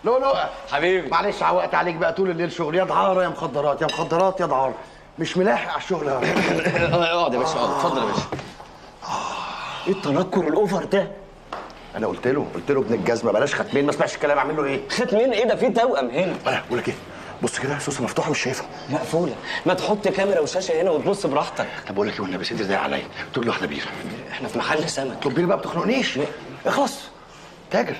لؤلؤه حبيبي، معلش عوقت عليك بقى طول الليل شغل، يا دعاره يا مخدرات يا مخدرات يا دعاره، مش ملاحق على الشغل. اقعد يا باشا، اقعد، اتفضل يا باشا. ايه التنكر ال over ده؟ انا قلت له ابن الجزمة بلاش ختمين، ما سمعش الكلام. اعمل له ايه؟ ختمين ايه ده؟ في توأم هنا. انا بقول لك ايه، بص كده، سوسة مفتوحة مش شايفها، مقفولة. ما تحط كاميرا وشاشه هنا وتبص براحتك. طب بقول لك ايه والنبي، صدري ضايق عليا، تقول لي واحدة بيره. احنا في محل سمك. طب بيره بقى، ما تخنقنيش. اخلص تاجر.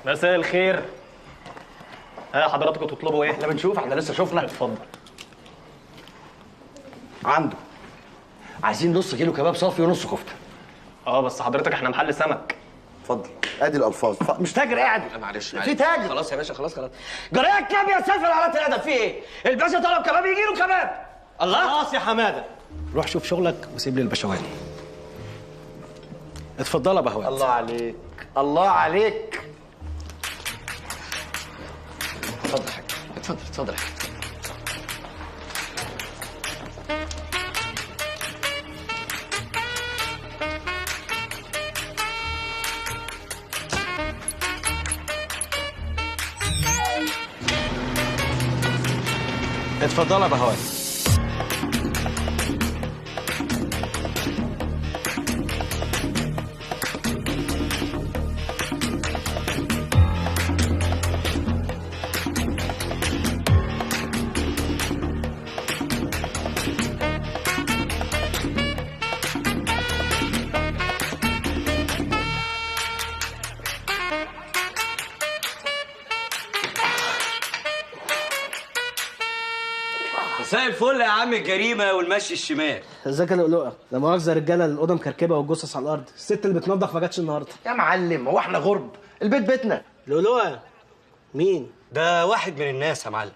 مساء الخير. ها حضراتكم تطلبوا ايه؟ احنا بنشوف، احنا لسه شفنا. اتفضل. عنده عايزين نص كيلو كباب صافي ونص كفته. اه بس حضرتك احنا محل سمك. اتفضل. ادي الالفاظ. مش تاجر قاعد. لا معلش في تاجر. خلاص يا باشا، خلاص خلاص. جرايه كام يا سافر على الادب؟ في ايه؟ الباشا طلب كباب يجي له كباب. الله. خلاص يا حمادة، روح شوف شغلك وسيب لي البشواني. اتفضل يا بهوات. الله عليك، الله عليك. اتفضل يا حاج، اتفضل اتفضل يا حاج. اتفضل يا بهوات. مساء الفل يا عم الجريمة والمشي الشمال. ازيك يا لؤلؤه؟ لا مؤاخذة يا رجاله، الاوضة مكركبه والجثث على الارض، الست اللي بتنظف ما جاتش النهارده. يا معلم هو احنا غرب؟ البيت بيتنا. لؤلؤه مين؟ ده واحد من الناس يا معلم،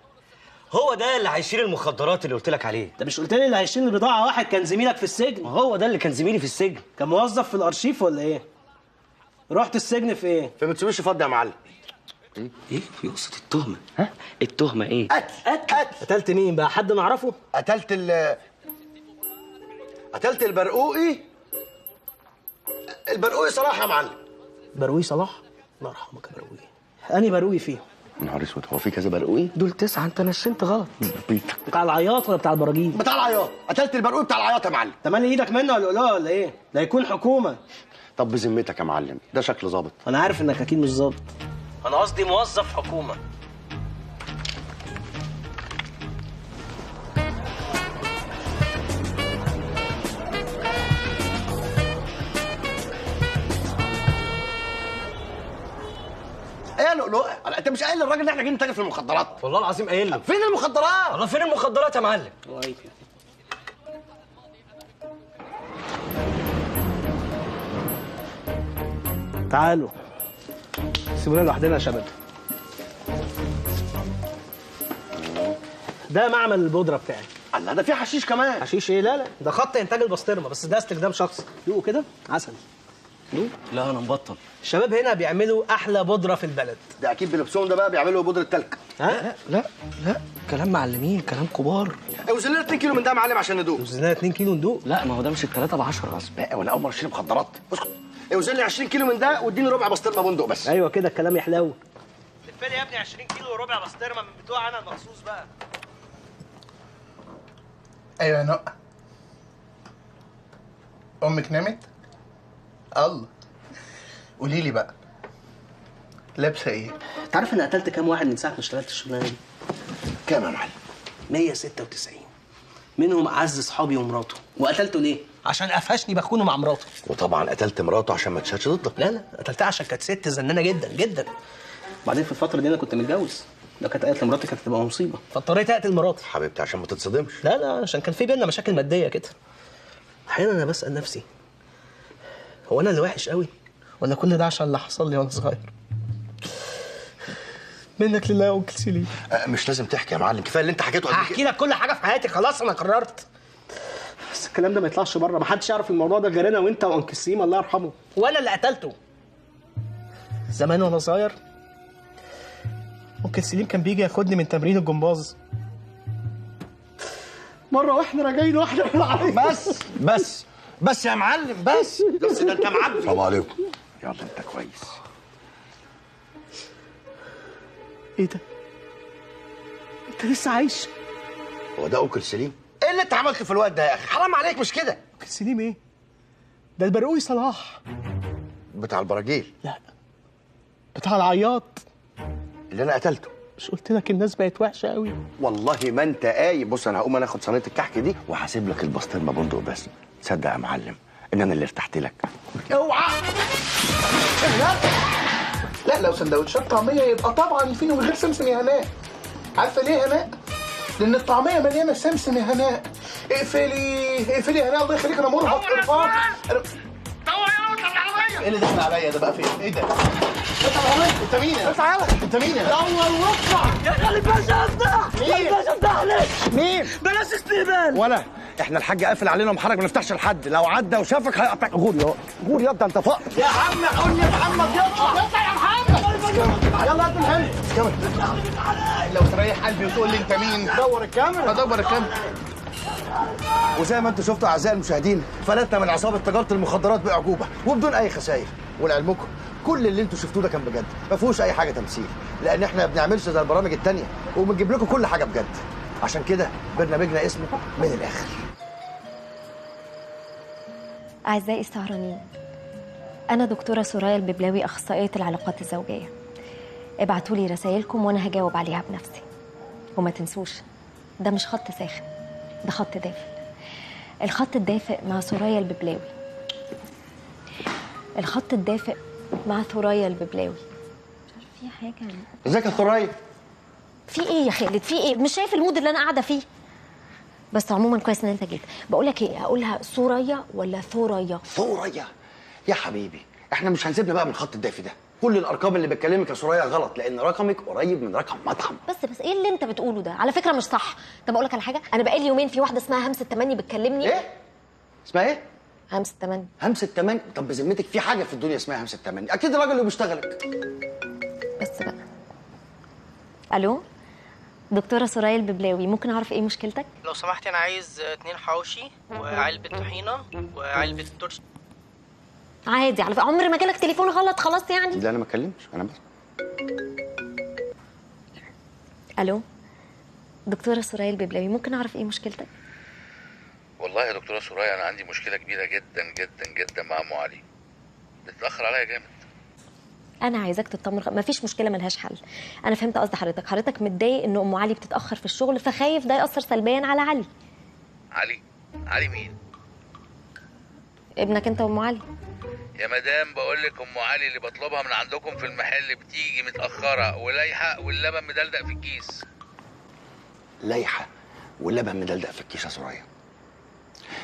هو ده اللي هيشيل المخدرات اللي قلت لك عليه. انت مش قلت لي اللي هيشيل البضاعة واحد كان زميلك في السجن؟ هو ده اللي كان زميلي في السجن. كان موظف في الارشيف ولا ايه؟ رحت السجن في ايه؟ في متسوبيشي فضي يا معلم. ايه؟ ايه يقصد التهمة؟ ها؟ التهمة ايه؟ قتل. قتل. قتلت مين بقى؟ حد نعرفه؟ قتلت قتلت البرقوقي. البرقوقي صلاح يا معلم. برقوقي صلاح؟ الله يرحمك يا برقوقي. أنهي برقوقي فيهم؟ نهار اسود، هو في كذا برقوقي؟ دول 9، انت نشنت غلط. بتاع العياط ولا بتاع البراجيل؟ بتاع العياط. قتلت البرقوقي بتاع العياط يا معلم. انت مالي ايدك منه ولا قلقه ولا ايه؟ ده يكون حكومة. طب بذمتك يا معلم، ده شكل ظابط؟ انا عارف انك اكيد مش ظابط. أنا قصدي موظف حكومة. ايه يا لؤلؤه؟ أنت مش قايل للراجل إن إحنا جايين نتاجر في المخدرات؟ والله العظيم قايل له. فين المخدرات؟ والله فين المخدرات يا معلم؟ تعالوا سيبونا لوحدنا يا شباب. ده معمل البودره بتاعي. الله، ده في حشيش كمان. حشيش ايه؟ لا لا، ده خط انتاج البسطرمه، بس ده استخدام شخصي. دوقوا كده عسل. دوق. لا انا مبطل. الشباب هنا بيعملوا احلى بودره في البلد. ده اكيد بلبسهم ده بقى بيعملوا بودره تلك. ها؟ لا لا لا، كلام معلمين، كلام كبار. اوزن لنا 2 كيلو من ده يا معلم عشان ندوق. اوزن لنا 2 كيلو ندوق؟ لا ما هو ده مش ال3 ب10 غصب بقى، وانا اول مرة اشتري مخدرات. اسكت. اوزن لي 20 كيلو من ده واديني ربع بسطرمه بندق بس. ايوه كده الكلام يحلو. لف لي يا ابني 20 كيلو وربع بسطرمه من بتوع انا المخصوص بقى. ايوه يا نقه، امك نامت؟ الله، قولي لي بقى لابسه ايه؟ انت عارف انا قتلت كام واحد من ساعة ما اشتغلت الشغلانة دي؟ كام يا معلم؟ 196، منهم اعز اصحابي ومراته. وقتلته ليه؟ عشان قفشني بخونه مع مراته. وطبعا قتلت مراته عشان ما تشهدش ضدك. لا لا، قتلتها عشان كانت ست زنانه جدا جدا. بعدين في الفترة دي انا كنت متجوز، لو كانت قالت لمراتي كانت هتبقى مصيبة، فاضطريت اقتل مراتي. حبيبتي عشان ما تتصدمش. لا لا، عشان كان في بينا مشاكل مادية كده. احيانا انا بسال نفسي، هو انا اللي وحش قوي ولا كل ده عشان اللي حصل لي وانا صغير؟ منك لله يا انكل سليم. مش لازم تحكي يا معلم، كفاية اللي انت حكيته قبل كده. هحكي لك كل حاجة في حياتي، خلاص انا قررت. بس الكلام ده ما يطلعش بره، ما حدش يعرف الموضوع ده غير انا وانت وانكل سليم الله يرحمه، وانا اللي قتلته. زمان وانا صغير انكل سليم كان بيجي ياخدني من تمرين الجمباز. مرة واحنا راجعين واحنا في العربية. بس بس بس يا معلم، بس بس، ده انت معبي. السلام عليكم. يلا انت كويس. ايه ده؟ انت لسه عايش؟ هو ده انكل سليم؟ ايه اللي انت عملته في الوقت ده يا اخي؟ حرام عليك مش كده؟ انكل سليم ايه؟ ده البرقوي صلاح بتاع البراجيل. لا بتاع العياط اللي انا قتلته. مش قلت لك الناس بقت وحشة قوي؟ والله ما انت قايم. بص انا هقوم انا اخد صينية الكحك دي وهسيب لك البسطرمه بندق بس. تصدق يا معلم ان انا اللي ارتحت لك. اوعى. لا لو سندوتشات طعميه يبقى طبعا فينو من غير سمسم يا هناء. عارفه ليه يا هناء؟ لان الطعمية مليانة سمسم يا هناء. اقفلي اقفلي يا هناء الله يخليك، انا مرهق ارهاق. ايه اللي دخل عليا ده بقى؟ فين؟ ايه ده؟ انت مين؟ تعالى. انت مين؟ دور واطلع يا خالد باشا. افتح يا باشا، افتح لي. مين؟ بلاش استهبال. ولا احنا الحاج قافل علينا ومحرج، ما نفتحش لحد، لو عدى وشافك هيقطعك. غور يا غور يا ده انت فقر يا عم. قول لي محمد يطلع. اطلع يا محمد. يلا هات الحلو. لو تريح قلبي وتقول لي انت مين. دور الكاميرا. ادور الكاميرا. وزي ما انتم شفتوا اعزائي المشاهدين، فلتنا من عصابة تجارة المخدرات باعجوبه وبدون اي خسائر. ولعلمكم كل اللي انتم شفتوه ده كان بجد، ما فيهوش اي حاجة تمثيل، لان احنا ما بنعملش زي البرامج التانية وبنجيب لكم كل حاجة بجد. عشان كده برنامجنا اسمه من الاخر. اعزائي السهرانين، انا دكتورة سرايا الببلاوي، اخصائية العلاقات الزوجية. ابعتوا لي رسائلكم وانا هجاوب عليها بنفسي. وما تنسوش ده مش خط ساخن، ده خط دافئ. الخط الدافئ مع سرايا الببلاوي. الخط الدافئ مع ثريا الببلاوي. مش عارفه في حاجة. ازيك يا ثريا؟ في ايه يا خالد؟ في ايه؟ مش شايف ال mood اللي انا قاعدة فيه؟ بس عموما كويس ان انت جيت. بقول لك ايه، اقولها ثريا ولا ثريا؟ ثريا يا حبيبي، احنا مش هنسيبنا بقى من الخط الدافي ده. كل الارقام اللي بتكلمك يا ثريا غلط، لان رقمك قريب من رقم مطعم. بس ايه اللي انت بتقوله ده؟ على فكرة مش صح. طب اقول لك على حاجة، انا بقالي يومين في واحدة اسمها همسة تمني بتكلمني. ايه؟ اسمها ايه؟ همسة تمني. همسة تمني؟ طب بذمتك في حاجة في الدنيا اسمها همسة تمني؟ اكيد الراجل اللي بيشتغلك. بس بقى. الو دكتورة سرايا الببلاوي، ممكن اعرف ايه مشكلتك؟ لو سمحتي انا عايز 2 حواوشي وعلبة طحينه وعلبة ترش. عادي على فكرة، عمر ما جالك تليفون غلط خلاص يعني. لا انا ما اتكلمش، انا بس. الو دكتورة سرايا الببلاوي، ممكن اعرف ايه مشكلتك؟ والله يا دكتورة سرايا انا عندي مشكلة كبيرة جدا جدا جدا مع ام علي، بتتاخر عليا جامد. انا عايزاك تطمن، مفيش مشكلة ملهاش حل. انا فهمت قصد حضرتك، حضرتك متضايق ان ام علي بتتاخر في الشغل، فخايف ده ياثر سلبيا على علي. علي؟ علي مين؟ ابنك انت وام علي. يا مدام بقول لك ام علي اللي بطلبها من عندكم في المحل بتيجي متاخرة ولايحه واللبن مدلدق في الكيس. لايحه واللبن مدلدق في الكيس يا سرايا.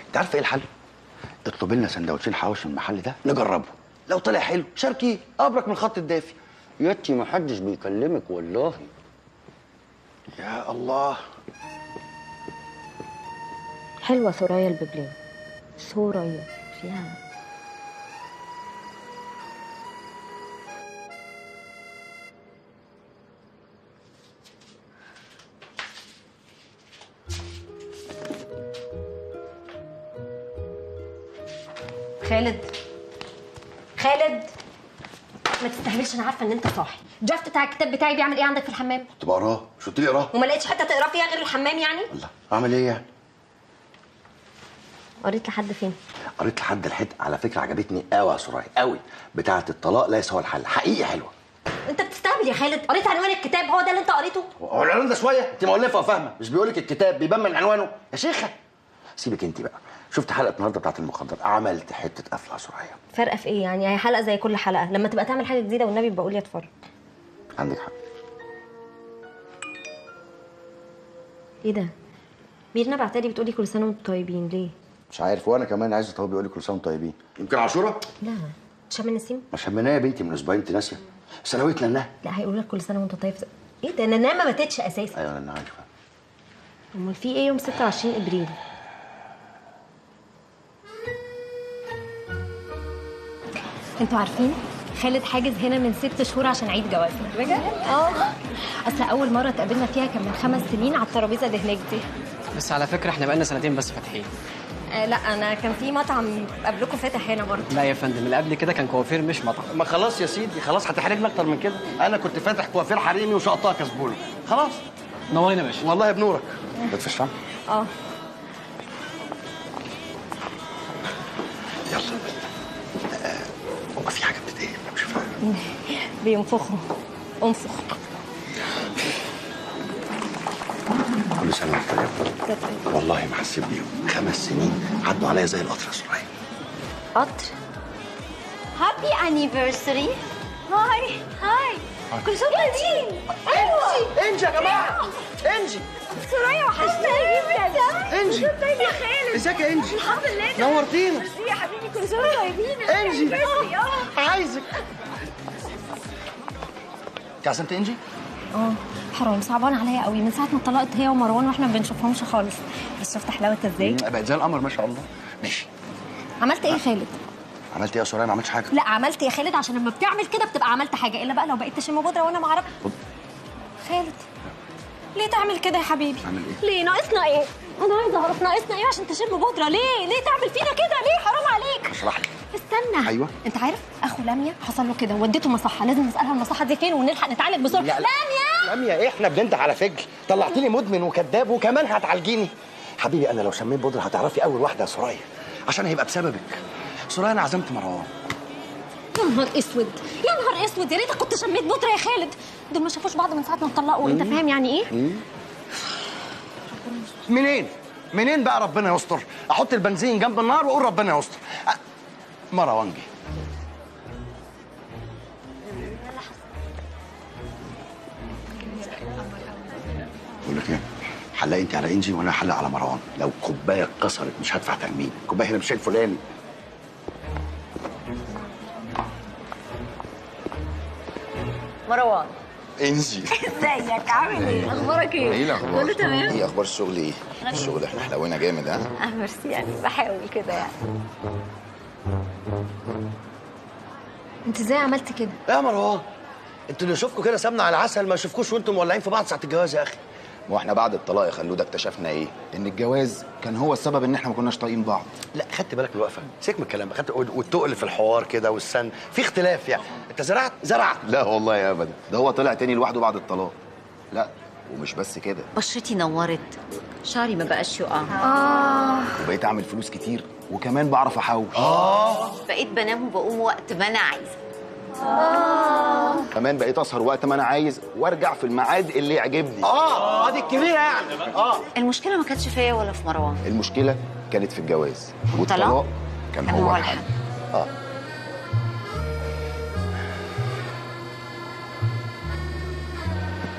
انت عارفه ايه الحل؟ اطلب لنا سندوتشين حواوشي من المحل ده نجربه، لو طلع حلو شاركيه، ابرك من الخط الدافي. ياتي ما حدش بيكلمك والله. يا الله. حلوة ثريا الببلاوي. ثريا فيها خالد. خالد ما تستهبلش، انا عارفه ان انت صاحي. ال draft بتاع الكتاب بتاعي بيعمل ايه عندك في الحمام؟ كنت بقراه، مش قلت لي اقراه؟ وما لقيتش حتة تقراه فيها غير الحمام يعني؟ الله، اعمل ايه يعني؟ قريت لحد فين؟ قريت لحد الحتة على فكرة عجبتني قوي يا سرايا قوي، بتاعه الطلاق ليس هو الحل، حقيقي حلوة. انت بتستهبل يا خالد، قريت عنوان الكتاب هو ده اللي انت قريته؟ هو العنوان ده شوية، انت مؤلفه وفاهمه، مش بيقول لك الكتاب بيبان من عنوانه يا شيخه. سيبك انت بقى، شفت حلقة النهارده بتاعت المخدرات، عملت حتة قفله يا سرايا. فرقه في ايه يعني؟ هي حلقة زي كل حلقة، لما تبقى تعمل حاجة جديدة والنبي بقول لي اتفرج. عندك حق. ايه ده؟ ميرنا بعتلي بتقولي كل سنة وانتم طيبين، ليه؟ مش عارف، وانا كمان عايزه طب بيقول لي كل سنة وانتم طيبين. يمكن عاشوره؟ لا شم النسيم؟ ما شميناه يا بنتي من اسبوعين، انت ناسيه؟ ثانوية نناه. لا هيقولوا لك كل سنة وانت طيب. ايه ده؟ نناه ما ماتتش اساسا. ايوه نناه عارفه. امال في ايه يوم 26 ابريل؟ انتوا عارفين خالد حاجز هنا من 6 شهور عشان عيد جوازنا. بجد؟ اه اصل اول مرة اتقابلنا فيها كان من 5 سنين على الترابيزة اللي هناك دي. بس على فكرة احنا بقالنا 2 سنين بس فاتحين. لا انا كان في مطعم قبلكم فاتح هنا برضه. لا يا فندم، اللي قبل كده كان كوافير مش مطعم. ما خلاص يا سيدي، خلاص هتحرجنا اكتر من كده. انا كنت فاتح كوافير حريمي وشقطها كسبوله. خلاص نورينا يا باشا. والله بنورك. بتفش فهم؟ اه يلا. هو في حاجة بتتقل مش فاهم. بينفخوا. انفخ. كل سنة وانت طيب. والله ما حسيت بيهم، 5 سنين عدوا عليا زي القطر يا سرايا. قطر؟ happy anniversary. hi hi، كل سنة وانت طيبين. ايوه انجي يا جماعة، انجي. سرايا وحشتني جدا. انجي طيب يا خالد. ازيك يا انجي؟ الحمد لله، نورتينا. ميرسي يا حبيبي، كل سنة وانتم طيبين. انجي عايزك. انت عزمت انجي؟ اه حرام، صعبان عليا قوي من ساعة ما اتطلقت هي ومروان واحنا ما بنشوفهمش خالص. بس شفت حلاوتها ازاي؟ بقت زي القمر ما شاء الله. ماشي. عملت ايه يا خالد؟ عملت ايه يا سرايا؟ ما عملتش حاجة. لا عملت يا خالد، عشان لما بتعمل كده بتبقى عملت حاجة، الا بقى لو بقيت تشم بودره وانا ما اعرف. خالد ليه تعمل كده يا حبيبي؟ عامل ايه؟ ليه ناقصنا ايه؟ انا عايزه اعرف ناقصنا ايه عشان تشم بودره؟ ليه؟ ليه تعمل فينا كده؟ ليه؟ حرام عليك. اشرح لي. استنى. ايوه. انت عارف اخو لميا حصل له كده ووديته مصحه، لازم نسالها المصحه دي فين ونلحق نتعالج بسرعة. لميا لميا ايه؟ احنا بننده على فجل، طلعتيني مدمن وكذاب وكمان هتعالجيني. حبيبي انا لو شميت بودره هتعرفي اول واحدة يا سرايا، عشان هيبقى بسببك. سرايا انا عزمت مروان. يا نهار اسود، يا نهار اسود، يا ريتك كنت شميت بودره يا خالد. دول ما شافوش بعض من ساعة ما اتطلقوا، انت فاهم يعني ايه؟ منين؟ منين بقى ربنا يستر؟ احط البنزين جنب النار واقول ربنا يستر. مروان جه. بقول لك ايه؟ حلقي انت على انجي وانا هحلق على مروان. لو كوباية اتكسرت مش هدفع تامين، الكوباية هنا مش الفلاني. مروان. انجي ازيك؟ عامل ايه؟ اخبارك ايه؟ ايه الاخبار؟ كله تمام؟ ايه اخبار الشغل ايه؟ الشغل احنا حلوينا جامد. ها؟ ميرسي، يعني بحاول كده يعني. انت ازاي عملت كده؟ يا مروان انتوا اللي يشوفكوا كده سمنه على العسل، ما يشوفكوش وانتم مولعين في بعض ساعة الجواز يا اخي. ما احنا بعد الطلاق يا خلوده اكتشفنا ايه؟ ان الجواز كان هو السبب ان احنا ما كناش طايقين بعض. لا خدت بالك من الوقفة؟ سيبك من الكلام، خدت والتقل في الحوار كده والسن، في اختلاف يعني. انت زرعت زرعت. لا والله يا ابدا، ده هو طلع تاني لوحده بعد الطلاق. لا ومش بس كده، بشرتي نورت، شعري ما بقاش يقع، وبقيت اعمل فلوس كتير، وكمان بعرف احوش. بقيت بنام وبقوم وقت ما انا عايزه. كمان بقيت اسهر وقت ما انا عايز وارجع في الميعاد اللي يعجبني. دي الكبيرة يعني. المشكلة ما كانتش فيا ولا في مروان، المشكلة كانت في الجواز، والطلاق كان هو الحل.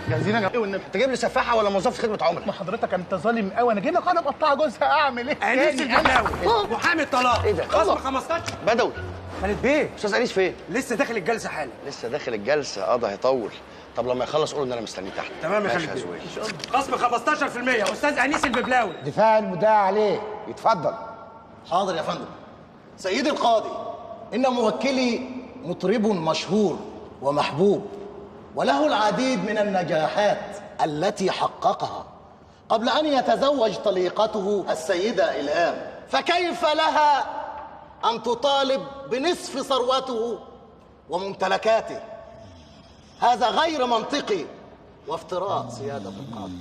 جاهزين يا جماعة؟ والنبي تجيب لي سفاحه ولا موظف خدمة عملاء؟ ما حضرتك انت ظالم قوي، انا جايب لك انا مقطعه جوزها، اعمل ايه؟ انيس البلاوي محامي الطلاق. ايه ده؟ خصم 15 بدوي. خالد بيه. استاذ انيس فين؟ لسه داخل الجلسة حالا. لسه داخل الجلسة؟ ده هيطول. طب لما يخلص قولوا ان انا مستنيه تحت. تمام يا خالد بيه. خصم 15% استاذ انيس الببلاوي. دفاع المدعي عليه يتفضل. حاضر يا فندم. سيدي القاضي، ان موكلي مطرب مشهور ومحبوب، وله العديد من النجاحات التي حققها قبل أن يتزوج طليقته السيدة إلهام، فكيف لها أن تطالب بنصف ثروته وممتلكاته؟ هذا غير منطقي وافتراء سيادة القاضي.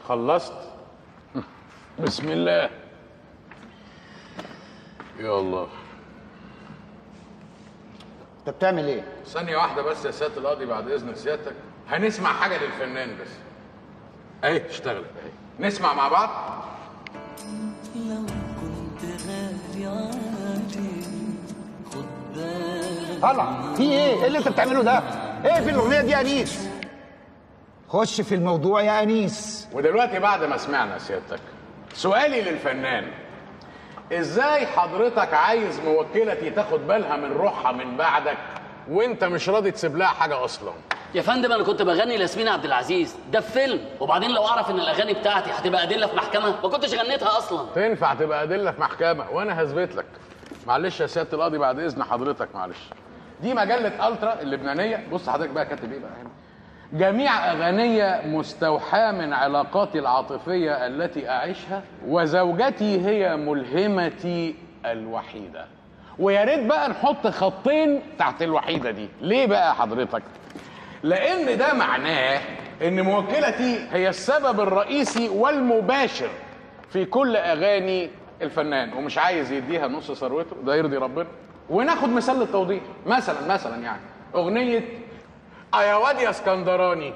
خلصت؟ بسم الله. يا الله. انت بتعمل ايه؟ ثانية واحدة بس يا سيادة القاضي بعد إذن سيادتك، هنسمع حاجة للفنان بس. أهي اشتغلت أهي. نسمع مع بعض؟ لو كنت غالي عليك خد بالك. طلع في ايه؟ ايه اللي انت بتعمله ده؟ ايه في الأغنية دي يا أنيس؟ خش في الموضوع يا أنيس. ودلوقتي بعد ما سمعنا سيادتك، سؤالي للفنان، ازاي حضرتك عايز موكلتي تاخد بالها من روحها من بعدك وانت مش راضي تسيب لها حاجة اصلا؟ يا فندم انا كنت بغني لياسمين عبد العزيز، ده في فيلم، وبعدين لو اعرف ان الاغاني بتاعتي هتبقى ادلة في محكمة ما كنتش غنيتها اصلا. تنفع تبقى ادلة في محكمة وانا هثبت لك. معلش يا سيادة القاضي بعد اذن حضرتك، معلش. دي مجلة الترا اللبنانية، بص حضرتك بقى كاتب ايه بقى هنا. جميع اغانيه مستوحاة من علاقاتي العاطفية التي اعيشها، وزوجتي هي ملهمتي الوحيدة. ويا ريت بقى نحط خطين تحت الوحيدة دي. ليه بقى حضرتك؟ لان ده معناه ان موكلتي هي السبب الرئيسي والمباشر في كل اغاني الفنان، ومش عايز يديها نص ثروته، ده يرضي ربنا. وناخد مثال للتوضيح، مثلا يعني اغنية يا واد يا اسكندراني،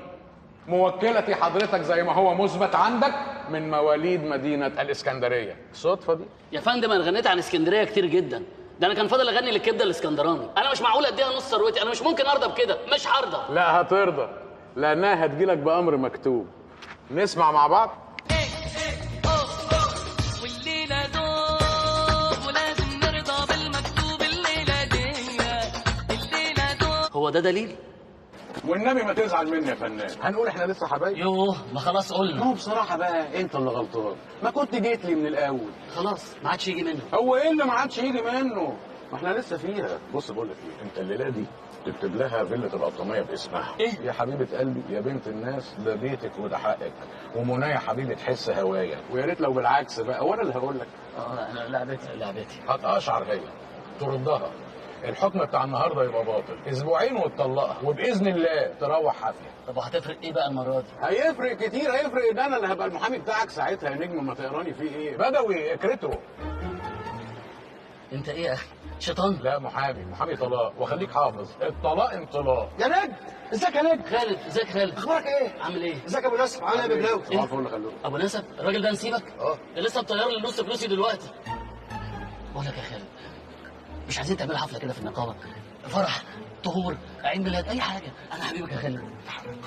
موكلتي حضرتك زي ما هو مثبت عندك من مواليد مدينة الاسكندرية. الصدفة دي يا فندم انا غنيت عن اسكندرية كتير جدا، ده انا كان فاضل اغني للكبده الاسكندراني. انا مش معقول اديها نص ثروتي، انا مش ممكن ارضى بكده، مش هرضى. لا هترضى، لانها هتجيلك بامر مكتوب. نسمع مع بعض. والليلة دوب ولازم نرضى بالمكتوب. الليلة دي الليلة دوب. هو ده دليل؟ والنبي ما تزعل مني يا فنان، هنقول احنا لسه حبايب؟ يوه ما خلاص قلنا. هو بصراحة بقى انت اللي غلطان، ما كنت جيت لي من الاول. خلاص ما عادش يجي منه. هو ايه اللي ما عادش يجي منه؟ ما احنا لسه فيها. بص بقول لك ايه، انت الليلة دي تكتب لها فيلة القطامية باسمها. ايه؟ يا حبيبة قلبي يا بنت الناس، ده بيتك وده حقك، ومنى يا حبيبي تحس هوايا، ويا ريت لو بالعكس بقى. وانا اللي هقول لك. لعبتي لعبتي. هتقشعر هي تردها. الحكم بتاع النهارده يبقى باطل، اسبوعين وتطلقها، وباذن الله تروح حافية. طب وهتفرق ايه بقى المرة دي؟ هيفرق كتير، هيفرق ان انا اللي هبقى المحامي بتاعك ساعتها يا نجم. ما تقراني فيه ايه؟ بدوي اكرته. انت ايه يا اخي؟ شيطان؟ لا محامي، محامي طلاق، وخليك حافظ، الطلاق انطلاق. يا نجم، ازيك يا نجم؟ خالد، ازيك خالد؟ اخبارك ايه؟ عامل ايه؟ ازيك يا ابو نسب؟ عامل ايه يا ببلاوي؟ صباح الفل يا خلود. ابو نسب؟ الراجل ده نسيبك؟ اه ده لسه مطير لي نص فلوسي دلوقتي. بقول لك يا خالد، مش عايزين تعملوا حفلة كده في النقابة؟ فرح، طهور، عيد ميلاد، اي حاجة. انا حبيبك يا خالد.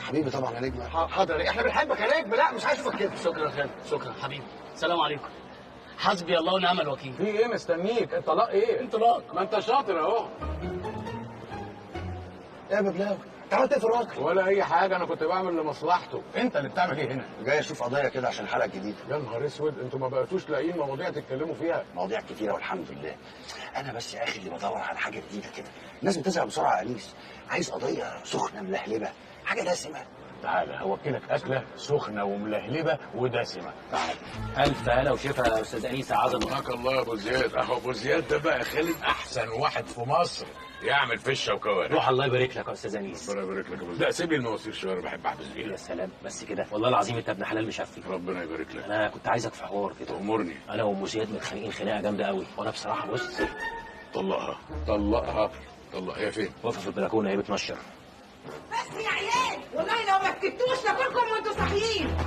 حبيبي طبعا يا نجم. حاضر، احنا بنحبك يا نجم. لا مش عايز اشوفك كده. شكرا يا خالد، شكرا حبيبي. السلام عليكم. حسبي الله ونعم الوكيل. في ايه مستنيك؟ الطلاق ايه؟ انطلاق. ما انت شاطر اهو. ايه يا ببلاوي؟ انت عملت ايه في الراجل؟ ولا اي حاجة، انا كنت بعمل لمصلحته. انت اللي بتعمل ايه هنا؟ جاي اشوف قضية كده عشان حلقة جديدة. يا نهار اسود، انتوا ما بقيتوش لاقيين مواضيع تتكلموا فيها؟ مواضيع كتيرة والحمد لله. انا بس يا اخي اللي بدور على حاجة جديدة كده. الناس بتزهق بسرعة يا انيس. عايز قضية سخنة ملهلبه، حاجة دسمة. تعالى هوكلك اكله سخنة وملهلبه ودسمه. تعالى. الف هلا وشفا يا استاذ انيس عظمه. حياك الله يا ابو زياد. اهو ابو زياد ده بقى خالد احسن واحد في مصر يعمل فشه وكوارع. روح الله يبارك لك يا استاذ انيس. ربنا يبارك لك يا ابو زياد. لا سيب لي المواسير شوية، انا بحب احبس فيها. يا سلام، بس كده والله العظيم انت ابن حلال مش هفي. ربنا يبارك لك. انا كنت عايزك في حوار كده. تأمرني. انا وام زياد متخانقين خناقه جامدة قوي، وانا بصراحة بص. طلقها طلقها طلقها. هي فين؟ واقفة في البلكونه، هي بتنشر. بس يا عيال والله لو ما سكتوش ناكلكم وانتوا صاحيين.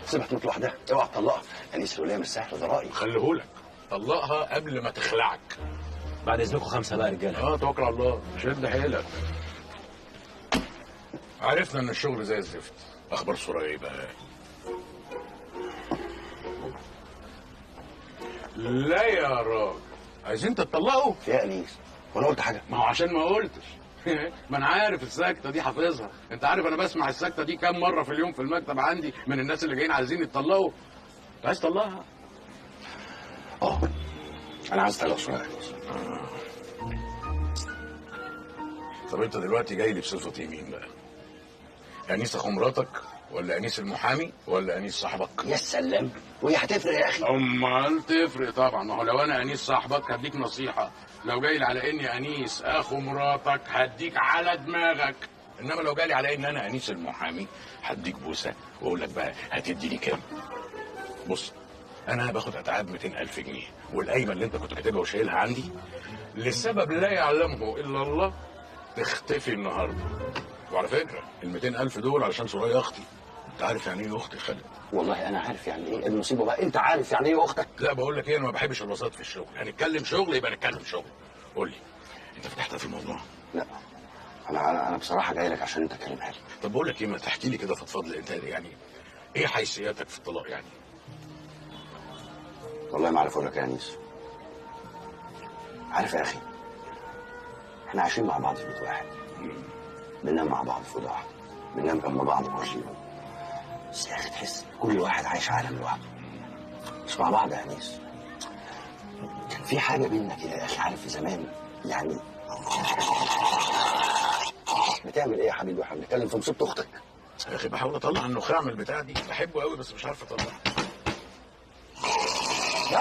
سيبها تموت لوحدها، اوعى تطلقها. انيس الولاية مش سهل، ده رايي. خليهولك، طلقها قبل ما تخلعك. بعد اذنكم 5 بقى يا رجاله. توكل على الله، شد حيلك. عرفنا ان الشغل زي الزفت. اخبار سوريا ايه بقى؟ لا يا راجل، عايزين تطلقوا؟ يا انيس وانا قلت حاجة؟ ما هو عشان ما قلتش. ما انا عارف السكتة دي حافظها. انت عارف انا بسمع السكتة دي كام مرة في اليوم في المكتب عندي من الناس اللي جايين عايزين يتطلقوا. انت عايز تطلقها؟ انا عايز اطلق سوريا. طب انت دلوقتي جاي لي بصفتي مين بقى؟ انيس اخو مراتك ولا انيس المحامي ولا انيس صاحبك؟ يا سلام، وهي هتفرق يا اخي؟ امال تفرق طبعا. ما هو لو انا انيس صاحبك هديك نصيحة، لو جاي لي على اني انيس اخو مراتك هديك على دماغك، انما لو جاي لي على ان انا انيس المحامي هديك بوسه واقول لك بقى هتديني كام. بص، انا باخد اتعاب 200,000 جنيه، والقايمه اللي انت كنت كاتبها وشايلها عندي لسبب لا يعلمه الا الله تختفي النهارده. وعلى فكرة ال 200,000 دول علشان سوريا اختي. انت عارف يعني ايه اختي خالد؟ والله انا عارف يعني ايه المصيبة بقى. انت عارف يعني ايه اختك؟ لا بقول لك ايه، انا ما بحبش الوساطة في الشغل. هنتكلم شغل يبقى نتكلم شغل. قول لي، انت فتحتها في الموضوع؟ لا انا بصراحة جاي لك عشان انت تكلمها لي. طب بقول لك ايه، ما تحكي لي كده فضفض لي انت، يعني ايه حيثياتك في الطلاق يعني؟ والله ما عارف اقول لك يا انيس. عارف يا اخي، احنا عايشين مع بعض في بيت واحد، بننام مع بعض في اوضة واحدة، بننام جنب بعض كل يوم، بس يا اخي تحس كل واحد عايش عالم لوحده، مش مع بعض يا انيس. كان في حاجة بينا كده يا اخي، عارف في زمان يعني. بتعمل ايه يا حبيبي واحنا بنتكلم في مصيبة اختك؟ يا اخي بحاول اطلع النخاع من البتاع دي، بحبه قوي بس مش عارف اطلعه.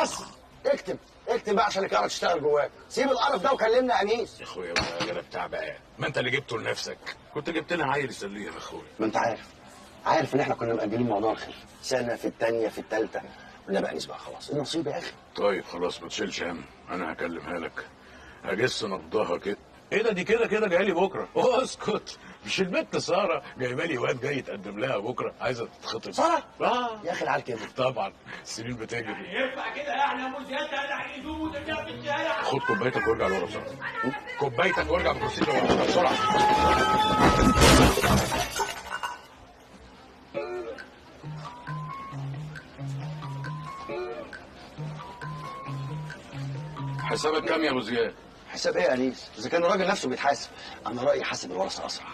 بس اكتب اكتب بقى عشان الكهرباء تشتغل جواك. سيب القرف ده وكلمنا يا انيس. يا اخويا بقى يا بتاع بقى، ما انت اللي جبته لنفسك، كنت جبت لنا عيل يسليها يا اخويا. ما انت عارف ان احنا كنا مأجلين موضوع الخلفة سنة في الثانية في الثالثة، قلنا بقى انيس بقى خلاص النصيب يا اخي. طيب خلاص ما تشيلش هم، انا هكلمها لك، هجس نبضها كده. ايه ده؟ دي كده كده جاية لي بكره. اسكت، مش البت ساره جايبه لي واد جاي يتقدم لها بكره، عايزه تتخطب. ساره؟ اه يا اخي العيال كده. طبعا السنين بتجري. ينفع كده يعني يا ابو زياد؟ انا هيزوم وترجع في الشارع. خد كوبايتك وارجع لورا بسرعة. كوبايتك وارجع بالكرسي لورا بسرعة. حسابك كام يا ابو زياد؟ حساب ايه يا انيس؟ اذا كان الراجل نفسه بيتحاسب، انا رايي حاسب الورثة اسرع.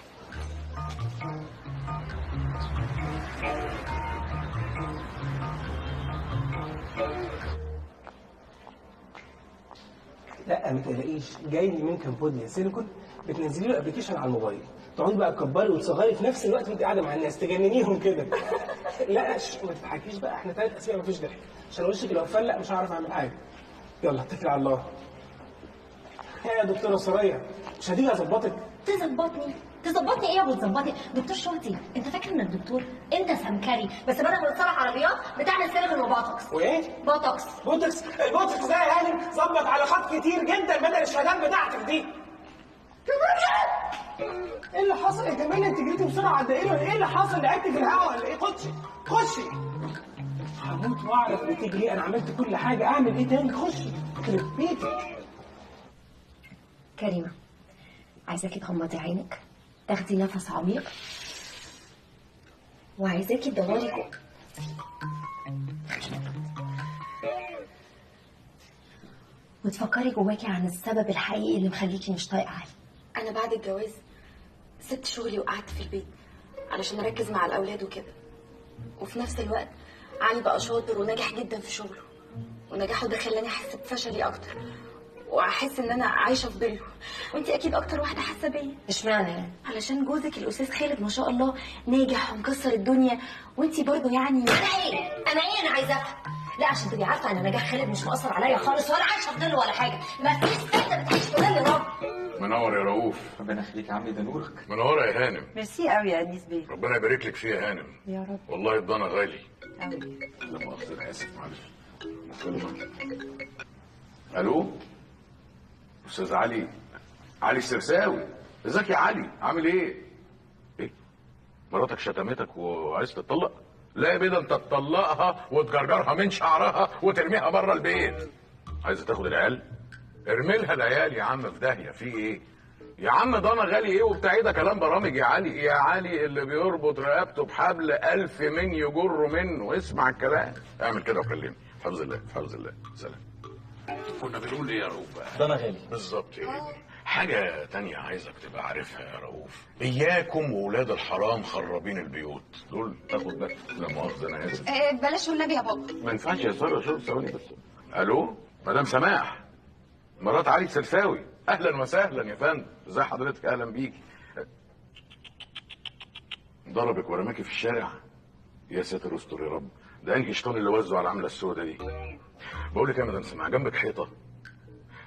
لا ما تقلقيش، جاي لي من كمبوديا سيليكون، بتنزلي له application على الموبايل، تقعدي بقى تكبري وتصغري في نفس الوقت وانت قاعدة مع الناس تجننيهم كده. لا ما تضحكيش بقى، احنا 3 اسابيع مفيش ضحك، عشان وشك لو فلق مش هعرف اعمل حاجة. يلا اتكل على الله. يا دكتورة سوريا مش هتيجي اظبطك؟ تظبطني؟ تظبطني ايه يا ابو تظبطني؟ دكتور شرطي، انت فاكر انك دكتور؟ انت سمكري، بس بدل ما تصلح عربيات بتعمل سيليكون وبوتوكس. وايه؟ بوتوكس. بوتوكس؟ البوتوكس ده يا هانم ظبط علاقات كتير جدا بدل الشهادات بتاعتك دي. كمان ايه اللي حصل يا كمان؟ انت جريتي بسرعة على الدائري ولا ايه اللي حصل؟ لعبتي في الهواء ولا ايه؟ خشي خشي. هموت واعرف بتجري، انا عملت كل حاجة، اعمل ايه تاني؟ خشي يخرب بيتك. كريمة، عايزاكي تغمضي عينك، تاخدي نفس عميق، وعايزاكي تدوري جوه وتفكري جواكي عن السبب الحقيقي اللي مخليكي مش طايقة علي. أنا بعد الجواز سبت شغلي وقعدت في البيت علشان أركز مع الأولاد وكده، وفي نفس الوقت علي بقى شاطر وناجح جدا في شغله، ونجاحه ده خلاني أحس بفشلي أكتر واحس ان انا عايشه في ظله، وانت اكيد اكتر واحدة حاسه بيا. اشمعنى يعني؟ علشان جوزك الاستاذ خالد ما شاء الله ناجح ومكسر الدنيا، وانت برضه يعني. انا ايه؟ انا ايه؟ انا عايزه افهم. لا عشان تبقي عارفه ان نجاح خالد مش مأثر عليا خالص، ولا عايشه في ظله ولا حاجة، مفيش ست بتعيش في ظل راجل. منور يا رؤوف. ربنا يخليك يا عمي، ده نورك. منورة يا هانم. ميرسي قوي يا انيس بيه. ربنا يبارك لك فيه يا هانم. يا رب. والله الضنا غالي. قوي. لا مؤاخذة انا اسف معلش. الو استاذ علي، علي السرساوي، ازيك يا علي؟ عامل ايه؟ ايه؟ مراتك شتمتك وعايز تتطلق؟ لا يا بيه، ده انت تطلقها وتجرجرها من شعرها وترميها بره البيت. عايزه تاخد العيال؟ ارمي لها العيال يا عم في داهية. في ايه؟ يا عم ده انا غالي ايه وبتاع ايه؟ ده كلام برامج يا علي. يا علي اللي بيربط رقبته بحبل 1000 من يجره منه. اسمع الكلام، اعمل كده وكلمني. حفظ الله، حفظ الله، سلام. كنا بنقول ايه يا رؤوف بقى؟ ده انا غالي بالظبط يا ابني. حاجة تانية عايزك تبقى عارفها يا رؤوف، إياكم وولاد الحرام خرابين البيوت دول، تاخد بالك. لا مؤاخذة أنا آسف. بلاش والنبي يا بابا. ما ينفعش يا سارة، شوف ثواني بس. ألو مدام سماح، مرات علي السرساوي، أهلا وسهلا يا فندم، إزي حضرتك؟ أهلا بيكي. ضربك ورماكي في الشارع؟ يا ساتر استر يا رب، ده أنهي شيطان اللي وزه على العملة السوداء دي؟ بقول لك يا مدام سماح، جنبك حيطة؟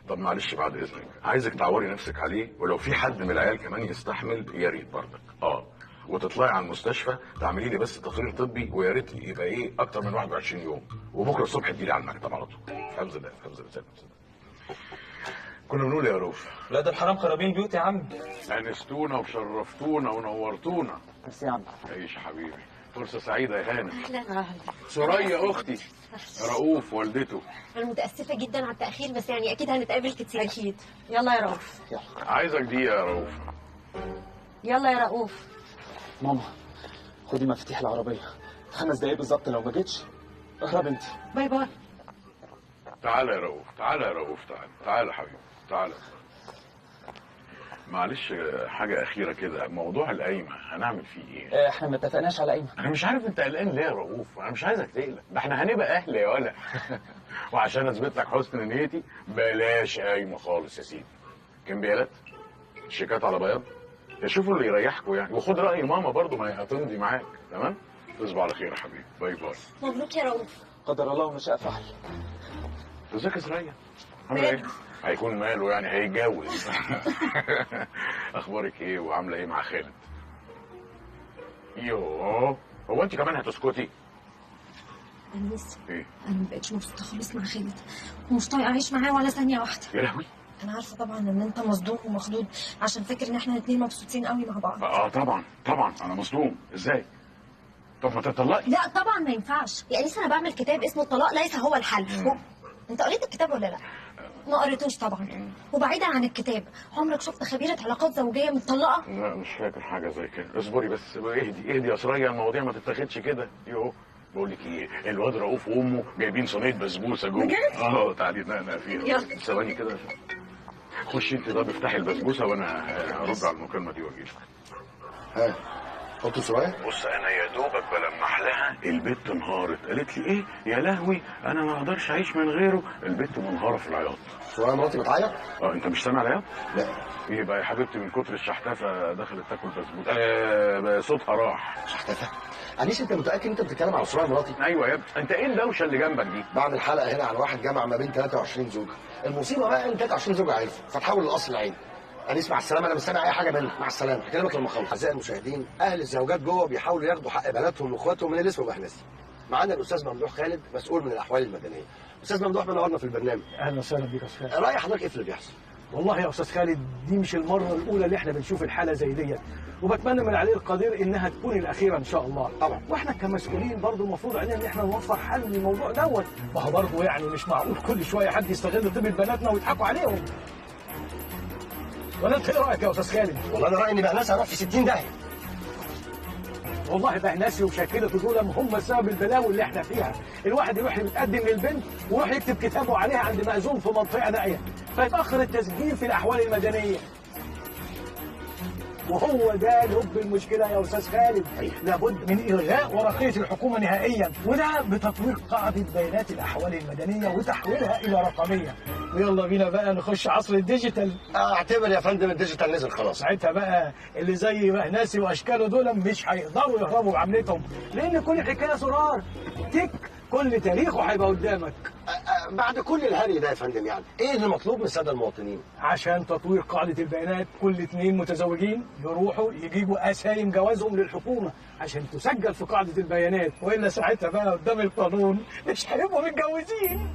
طب معلش بعد اذنك، عايزك تعوري نفسك عليه، ولو في حد من العيال كمان يستحمل يا ريت برضك. وتطلعي على المستشفى تعملي لي بس تقرير طبي، ويا ريت يبقى ايه اكتر من 21 يوم، وبكره الصبح تجيلي على المكتب على طول. حفظ الله، حفظ الله. كنا بنقول يا روف، لا ده الحرام خرابين بيوت يا عم. انستونا وشرفتونا ونورتونا. ميرسي يا عم. عيش يا حبيبي، فرصة سعيدة يا هانم. اهلا. سوريا اختي، رؤوف والدته. انا متاسفه جدا على التاخير، بس يعني اكيد هنتقابل كتير. اكيد. يلا يا رؤوف. يلا. عايزك دقيقة يا رؤوف. يلا يا رؤوف. ماما خدي مفاتيح العربية، 5 دقايق بالظبط، لو ما جيتش اهرب انت. bye bye. تعالى يا رؤوف، تعالى يا رؤوف، تعالى تعالى يا حبيبي، تعالى. معلش حاجة أخيرة كده، موضوع القايمة هنعمل فيه إيه؟ إحنا ما اتفقناش على قايمة. أنا مش عارف أنت قلقان ليه يا رؤوف، أنا مش عايزك تقلق، ده إحنا هنبقى أهل يا ولا. وعشان أثبت لك حسن نيتي بلاش قايمة خالص يا سيدي. كمبيالات؟ شيكات على بياض؟ شوفوا اللي يريحكم يعني، وخد راي ماما برضو، ما هي هتمضي معاك. تمام؟ تصبح على خير يا حبيبي، bye bye. مبروك يا رؤوف. قدر الله وما شاء فعل. ازيك يا سرية؟ عامله ايه؟ هيكون ماله يعني، هيتجوز. اخبارك ايه وعامله ايه مع خالد؟ يوه، هو انت كمان هتسكتي؟ انيس ايه؟ انا ما بقتش مبسوطة خالص مع خالد، ومش طايقة اعيش معاه ولا ثانية واحدة. يا لهوي. انا عارفه طبعا ان انت مصدوم ومخضوض عشان فاكر ان احنا الاثنين مبسوطين قوي مع بعض. اه طبعا طبعا انا مصدوم. ازاي؟ طب ما تطلقي. لا طبعا ما ينفعش يا انيس، انا بعمل كتاب اسمه الطلاق ليس هو الحل. انت قريت الكتاب ولا لا؟ ما قريتوش طبعا. وبعيدا عن الكتاب، عمرك شفت خبيرة علاقات زوجيه متطلقه؟ لا مش فاكر حاجة زي كده. اصبري بس، اهدي اهدي يا سرية، المواضيع ما تتاخدش كده. يوه، بقول لك ايه، الواد رؤوف وامه جايبين صينية بسبوسه جوه. اه تعالي نقنق فيها ثواني كده. خشي انت طب افتحي البسبوسه وانا هرد على المكالمة دي واجي لك. ها حطوا سرايا. بص انا يا دوبك بلمح لها، البت انهارت، قالت لي ايه يا لهوي انا ما اقدرش اعيش من غيره. البت منهاره في العياط. سرايا مراتي بتعيط؟ اه انت مش سامع العياط؟ لا. ايه بقى يا حبيبتي، من كتر الشحتفه دخلت تاكل بسبوسه. صوتها راح. شحتفه؟ انيس انت متاكد انت بتتكلم على سرايا مراتي؟ ايوه يا ابني، انت ايه الدوشة اللي جنبك دي؟ بعمل حلقة هنا عن واحد جمع ما بين 23 زوجه، المصيبة بقى ان 23 زوجه عرفوا فتحول للاصل العين. انيس مع السلامة، انا مش سامع اي حاجة منك، مع السلامة، هكلمك لما اخلص. اعزائي المشاهدين، اهل الزوجات جوه بيحاولوا ياخدوا حق بناتهم واخواتهم من اللي اسمه بهنسي. معانا الاستاذ ممدوح خالد، مسؤول من الاحوال المدنية. استاذ ممدوح منورنا في البرنامج. اهلا وسهلا بيك يا استاذ خالد. راي حضرتك ايه في اللي بيحصل؟ والله يا استاذ خالد دي مش المرة الاولى اللي احنا بنشوف الحالة زي ديت، وبتمنى من علي القدير انها تكون الاخيرة ان شاء الله. طبعا. واحنا كمسؤولين برضه المفروض علينا ان احنا نوفر حل للموضوع دوت، ما هو برضه يعني مش معقول كل شوية حد يستغل طيبة بناتنا ويضحكوا عليهم. ولا انت ايه رايك يا استاذ خالد؟ والله انا رايي ان بهناسي هيروح في 60 داهية. والله بهناسي وشاكلته دول هم سبب البلاوي اللي احنا فيها. الواحد يروح يتقدم للبنت ويروح يكتب كتابه عليها عند مأذون في منطقة نائية، فيتاخر التسجيل في الاحوال المدنية. وهو ده لب المشكلة يا استاذ خالد. لابد من الغاء ورقية الحكومة نهائيا، وده بتطوير قاعدة بيانات الاحوال المدنية وتحويلها الى رقمية. ويلا بينا بقى نخش عصر ال digital. اعتبر يا فندم ال digital نزل خلاص. ساعتها بقى اللي زي بهناسي واشكاله دول مش هيقدروا يهربوا بعملتهم، لان كل حكاية زرار تك، كل تاريخه هيبقى قدامك. بعد كل الهري ده يا فندم، يعني ايه اللي مطلوب من السادة المواطنين؟ عشان تطوير قاعدة البيانات كل 2 متزوجين يروحوا يجيبوا قسايم جوازهم للحكومة عشان تسجل في قاعدة البيانات، والا ساعتها بقى قدام القانون مش هيبقوا متجوزين.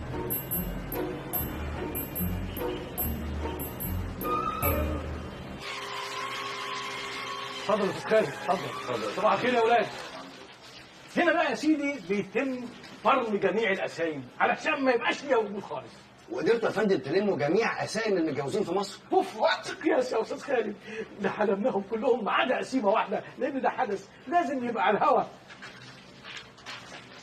اتفضل يا استاذ خالد، اتفضل. صباح الخير يا اولاد. هنا بقى يا سيدي بيتم فرم جميع القسايم علشان ما يبقاش ليها وجود خالص. وقدرتوا يا فندم تلموا جميع قسايم المتجوزين في مصر؟ وفي وقت قياس يا استاذ خالد، ده حلمناهم كلهم ما عدا قسيمه واحدة، لان ده حدث لازم يبقى على الهوا.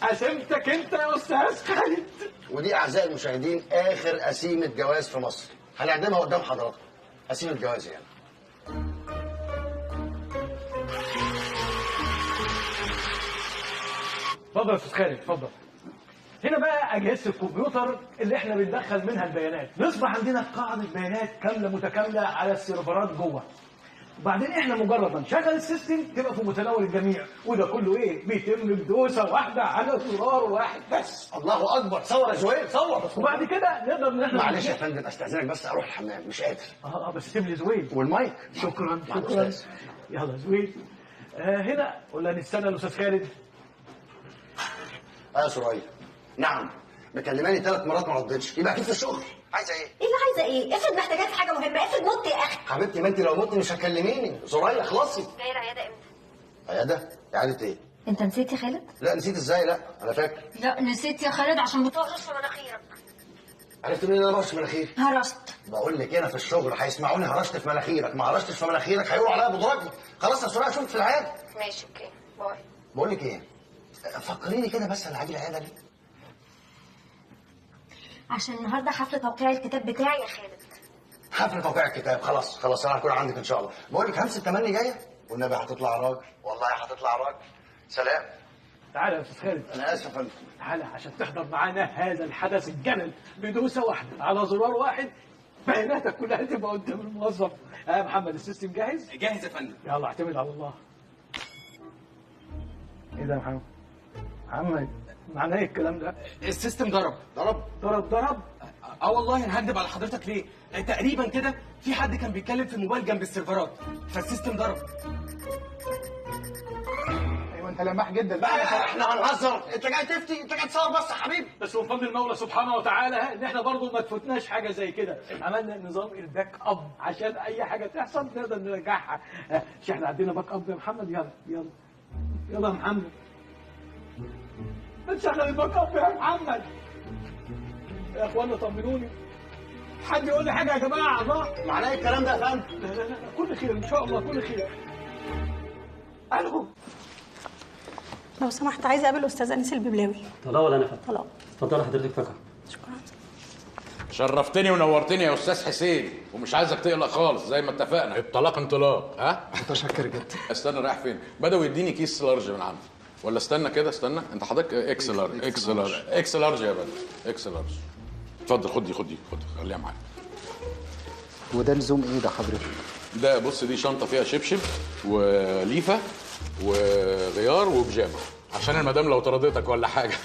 قسيمتك انت يا استاذ خالد. ودي اعزائي المشاهدين اخر قسيمه جواز في مصر، هنعدمها قدام حضراتكم. قسيمه جواز يعني. اتفضل يا استاذ خالد، اتفضل. هنا بقى اجهزة الكمبيوتر اللي احنا بندخل منها البيانات، نصبح عندنا قاعدة بيانات كاملة متكاملة على السيرفرات جوه. وبعدين احنا مجرد ما نشغل ال system تبقى في متناول الجميع، وده كله ايه؟ بيتم بدوسه واحدة على زرار واحد بس. الله اكبر، صور يا زويل، صور. وبعد كده نقدر ان احنا معلش يا فندم استاذنك بس اروح الحمام، مش قادر. بس سيب لي زويل والمايك. شكرا شكرا. يلا زويل. هنا ولا نستنى الاستاذ خالد؟ يا سرايا. نعم، مكلماني 3 مرات ما ردتش، يبقى اكيد في الشغل. عايزه ايه؟ ايه اللي عايزه ايه؟ افرض محتاجاك في حاجة مهمة، افرض مت يا اخي. حبيبتي ما انت لو مت مش هتكلميني. سرايا خلصي. جاي العيادة امتى؟ عيادة؟ عيادة ايه؟ انت نسيت يا خالد؟ لا نسيت ازاي؟ لا انا فاكر. لا نسيت يا خالد عشان بتهرش في مناخيرك. عرفت منين ان انا بهرش في مناخيري؟ هرشت. بقول لك انا في الشغل هيسمعوني هرشت في مناخيرك، ما هرشتش في مناخيرك هيقولوا عليا بدرجي. خلاص يا سرايا اشوفك في العيادة. ماشي okay bye. بقول لك ايه؟ فكريني كده بس انا هاجي العيادة ليه؟ عشان النهارده حفلة توقيع الكتاب بتاعي يا خالد. حفلة توقيع الكتاب، خلاص خلاص انا هكون عندك ان شاء الله. بقول لك همسة تمني جاية؟ والنبي هتطلع راجل، والله هتطلع راجل. سلام. تعالى يا استاذ خالد. انا اسف يا فندم. تعالى عشان تحضر معانا هذا الحدث الجمل بدوسه واحدة على زرار واحد. بياناتك كلها تبقى قدام الموظف. يا محمد ال system جاهز؟ جاهز يا فندم. يلا اعتمد على الله. ايه ده يا محمد؟ محمد معناه ايه الكلام ده؟ ال system ضرب. ضرب؟ ضرب ضرب؟ اه والله انا هكدب على حضرتك ليه؟ تقريبا كده في حد كان بيتكلم في الموبايل جنب السيرفرات فال system ضرب. ايوه انت لماح جدا بقى. احنا هنهزر؟ انت جاي تفتي، انت جاي تصور بس يا حبيبي. بس من فضل المولى سبحانه وتعالى ان احنا برضه ما تفوتناش حاجة زي كده، عملنا نظام ال backup عشان اي حاجة تحصل نقدر نرجعها. مش احنا عندنا backup يا محمد؟ يلا يلا يلا يا محمد، نشغل ال backup يا محمد. يا اخوانا طمنوني، حد يقول لي حاجة يا جماعة. الله معناه ايه الكلام ده يا فندم؟ لا لا لا كل خير ان شاء الله، كل خير. الو لو سمحت عايزه اقابل استاذ انيس الببلاوي. طلاق ولا نفقه؟ طلاق. اتفضلي حضرتك فقط. شكرا. شرفتني ونورتني يا استاذ حسين، ومش عايزك تقلق خالص زي ما اتفقنا، الطلاق انطلاق. ها؟ متشكر جدا. استنى رايح فين؟ بدأوا يديني كيس large من عندي، ولا استنى كده استنى، انت حضرتك X large X large X large يا بدر، X large. اتفضل خد دي خد دي خد، خليها معاك. وده لزوم ايه ده حضرتك؟ ده بص دي شنطه فيها شبشب وليفه وغيار وبيجامه عشان المدام لو طردتك ولا حاجة.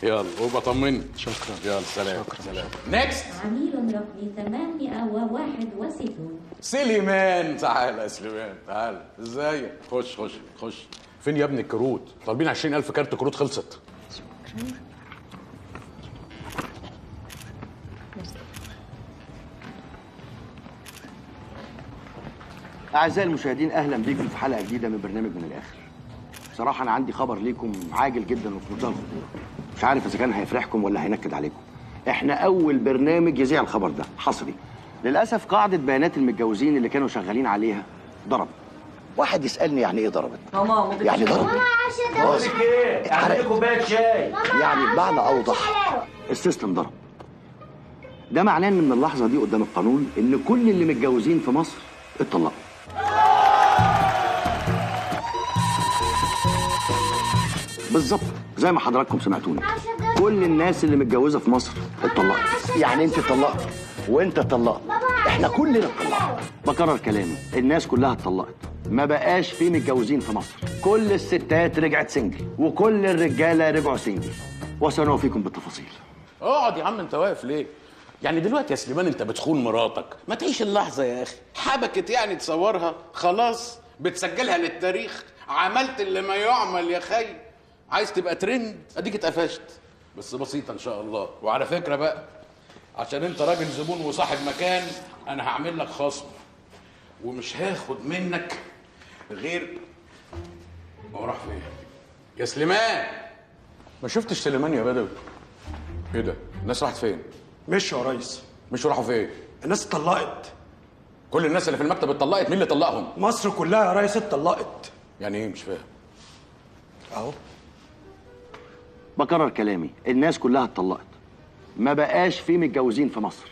يلا وابقى طمني. شكرا. يلا سلام. شكرا. سلام. next. عميل رقم 861 سليمان. تعالى يا سليمان تعالى، ازيك؟ خش خش خش. فين يا ابني الكروت؟ طالبين 20,000 كارت كروت خلصت. شكرا. أعزائي المشاهدين أهلا بيكم في حلقة جديدة من برنامج من الآخر. بصراحة أنا عندي خبر ليكم عاجل جدا وفي منتهى الخطورة. مش عارف إذا كان هيفرحكم ولا هينكد عليكم. إحنا أول برنامج يذيع الخبر ده حصري. للأسف قاعدة بيانات المتجوزين اللي كانوا شغالين عليها ضربت. واحد يسألني يعني إيه ضربت؟ ماما يعني ضربت. ماما ايه؟ اعمل كوباية شاي. يعني بمعنى أوضح ال system ضرب. ده معناه إن من اللحظة دي قدام القانون إن كل اللي متجوزين في مصر اتطلقوا. بالظبط زي ما حضراتكم سمعتوني، كل الناس اللي متجوزة في مصر اتطلقت. يعني انت اتطلقت وانت اتطلقت، احنا كلنا اتطلقنا. بكرر كلامي، الناس كلها اتطلقت، ما بقاش في متجوزين في مصر. كل الستات رجعت single وكل الرجالة رجعوا single، وسنوفيكم بالتفاصيل. اقعد يا عم انت واقف ليه؟ يعني دلوقتي يا سليمان انت بتخون مراتك، ما تعيش اللحظة يا اخي. حبكت يعني تصورها، خلاص بتسجلها للتاريخ، عملت اللي ما يعمل يا خي. عايز تبقى ترند اديك اتقفشت، بس بسيطة ان شاء الله. وعلى فكرة بقى عشان انت راجل زبون وصاحب مكان، انا هعمل لك خصم ومش هاخد منك غير. هو راح فين يا سليمان؟ ما شفتش سليمان يا بدوي؟ ايه ده؟ الناس راحت فين؟ مشوا يا ريس. مشوا راحوا فين؟ الناس اتطلقت. كل الناس اللي في المكتب اتطلقت؟ مين اللي طلقهم؟ مصر كلها يا ريس اتطلقت. يعني ايه؟ مش فاهم. اهو بكرر كلامي، الناس كلها اتطلقت، ما بقاش في متجوزين في مصر.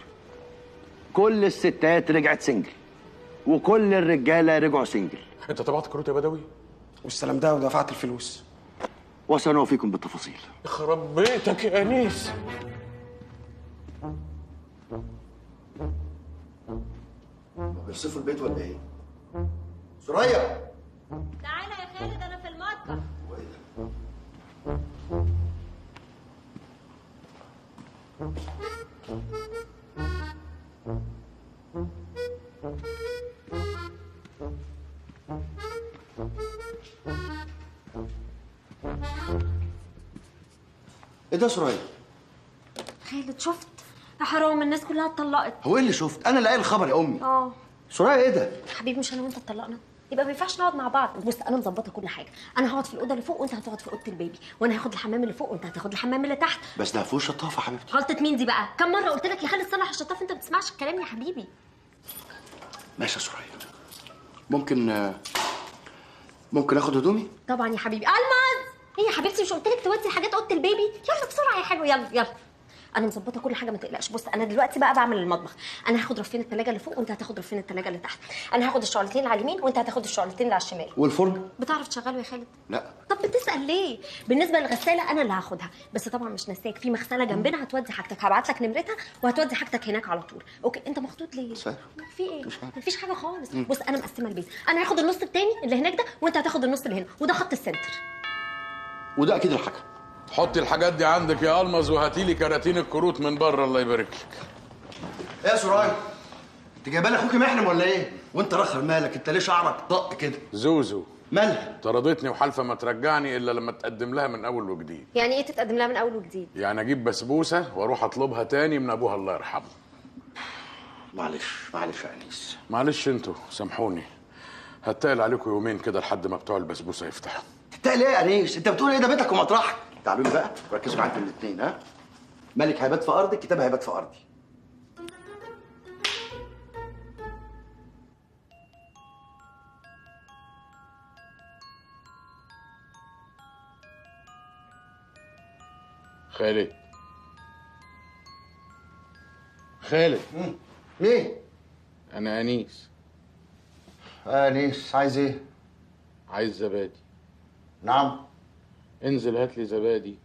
كل الستات رجعت single وكل الرجالة رجعوا single. انت طبعت كروت يا بدوي؟ والسلام ده ودفعت الفلوس. وسنوفيكم بالتفاصيل. يخرب بيتك يا انيس. بيرصفوا البيت ولا ايه؟ سوريا تعالى يا خالد انا في المطبخ. ايه ده يا سوريا؟ خالد شفت؟ يا حرام الناس كلها اتطلقت. هو ايه اللي شفت؟ انا اللي قايل الخبر يا امي. اه سوريا ايه ده؟ حبيبي مش انا وانت اتطلقنا؟ يبقى ما ينفعش نقعد مع بعض. بص انا مظبطه كل حاجة، انا هقعد في الاوضة اللي فوق وانت هتقعد في اوضة البيبي، وانا هاخد الحمام اللي فوق وانت هتاخد الحمام اللي تحت. بس ده فيهوش شطافه يا حبيبتي. غلطه مين دي بقى؟ كم مرة قلت لك يا خالد صلح الشطافه، انت ما بتسمعش الكلام يا حبيبي. ماشي يا سوريا، ممكن اخد هدومي؟ طبعا يا حبيبي. الماز ايه يا حبيبتي، مش قلت لك تودي الحاجات اوضة البيبي؟ يلا بسرعة يا حلو، يلا يلا. انا مظبطه كل حاجة ما تقلقش. بص انا دلوقتي بقى بعمل المطبخ، انا هاخد رفين الثلاجة اللي فوق وانت هتاخد رفين الثلاجة اللي تحت، انا هاخد الشعلتين اللي على اليمين وانت هتاخد الشعلتين اللي على الشمال. والفرن؟ بتعرف تشغله يا خالد؟ لا. طب بتسال ليه؟ بالنسبة للغساله انا اللي هاخدها، بس طبعا مش ناساك، في مغسله جنبنا هتودي حاجتك، هبعت لك نمرتها وهتودي حاجتك هناك على طول. okay انت مخطوط ليه؟ في ايه؟ مفيش حاجة خالص. بص انا مقسمة البيت، انا هاخد النص التاني اللي هناك ده وانت هتاخد النص اللي هنا، وده خط ال center. وده اكيد الحكم. حطي الحاجات دي عندك يا المز وهاتي لي كراتين الكروت من بره الله يبارك لك. ايه يا سرايا؟ انت جايبه لي اخوكي محرم ولا ايه؟ وانت رخر مالك؟ انت ليه شعرك طق كده؟ زوزو مالها؟ طردتني وحالفه ما ترجعني الا لما تقدم لها من اول وجديد. يعني ايه تتقدم لها من اول وجديد؟ يعني اجيب بسبوسه واروح اطلبها تاني من ابوها الله يرحمه. معلش معلش يا انيس. معلش انتوا سامحوني، هتقل عليكم يومين كده لحد ما بتوع البسبوسه يفتحوا. تتقل ايه يا انيس؟ انت بتقول ايه؟ ده بيتك ومطرحك. تعالوا لي بقى ركزوا معايا انتوا الاثنين. ها؟ ملك هيبات في ارضك، كتاب هيبات في ارضي. خالد خالد. مين؟ انا انيس. انيس عايز ايه؟ عايز زبادي. نعم؟ انزل هات لي زبادي.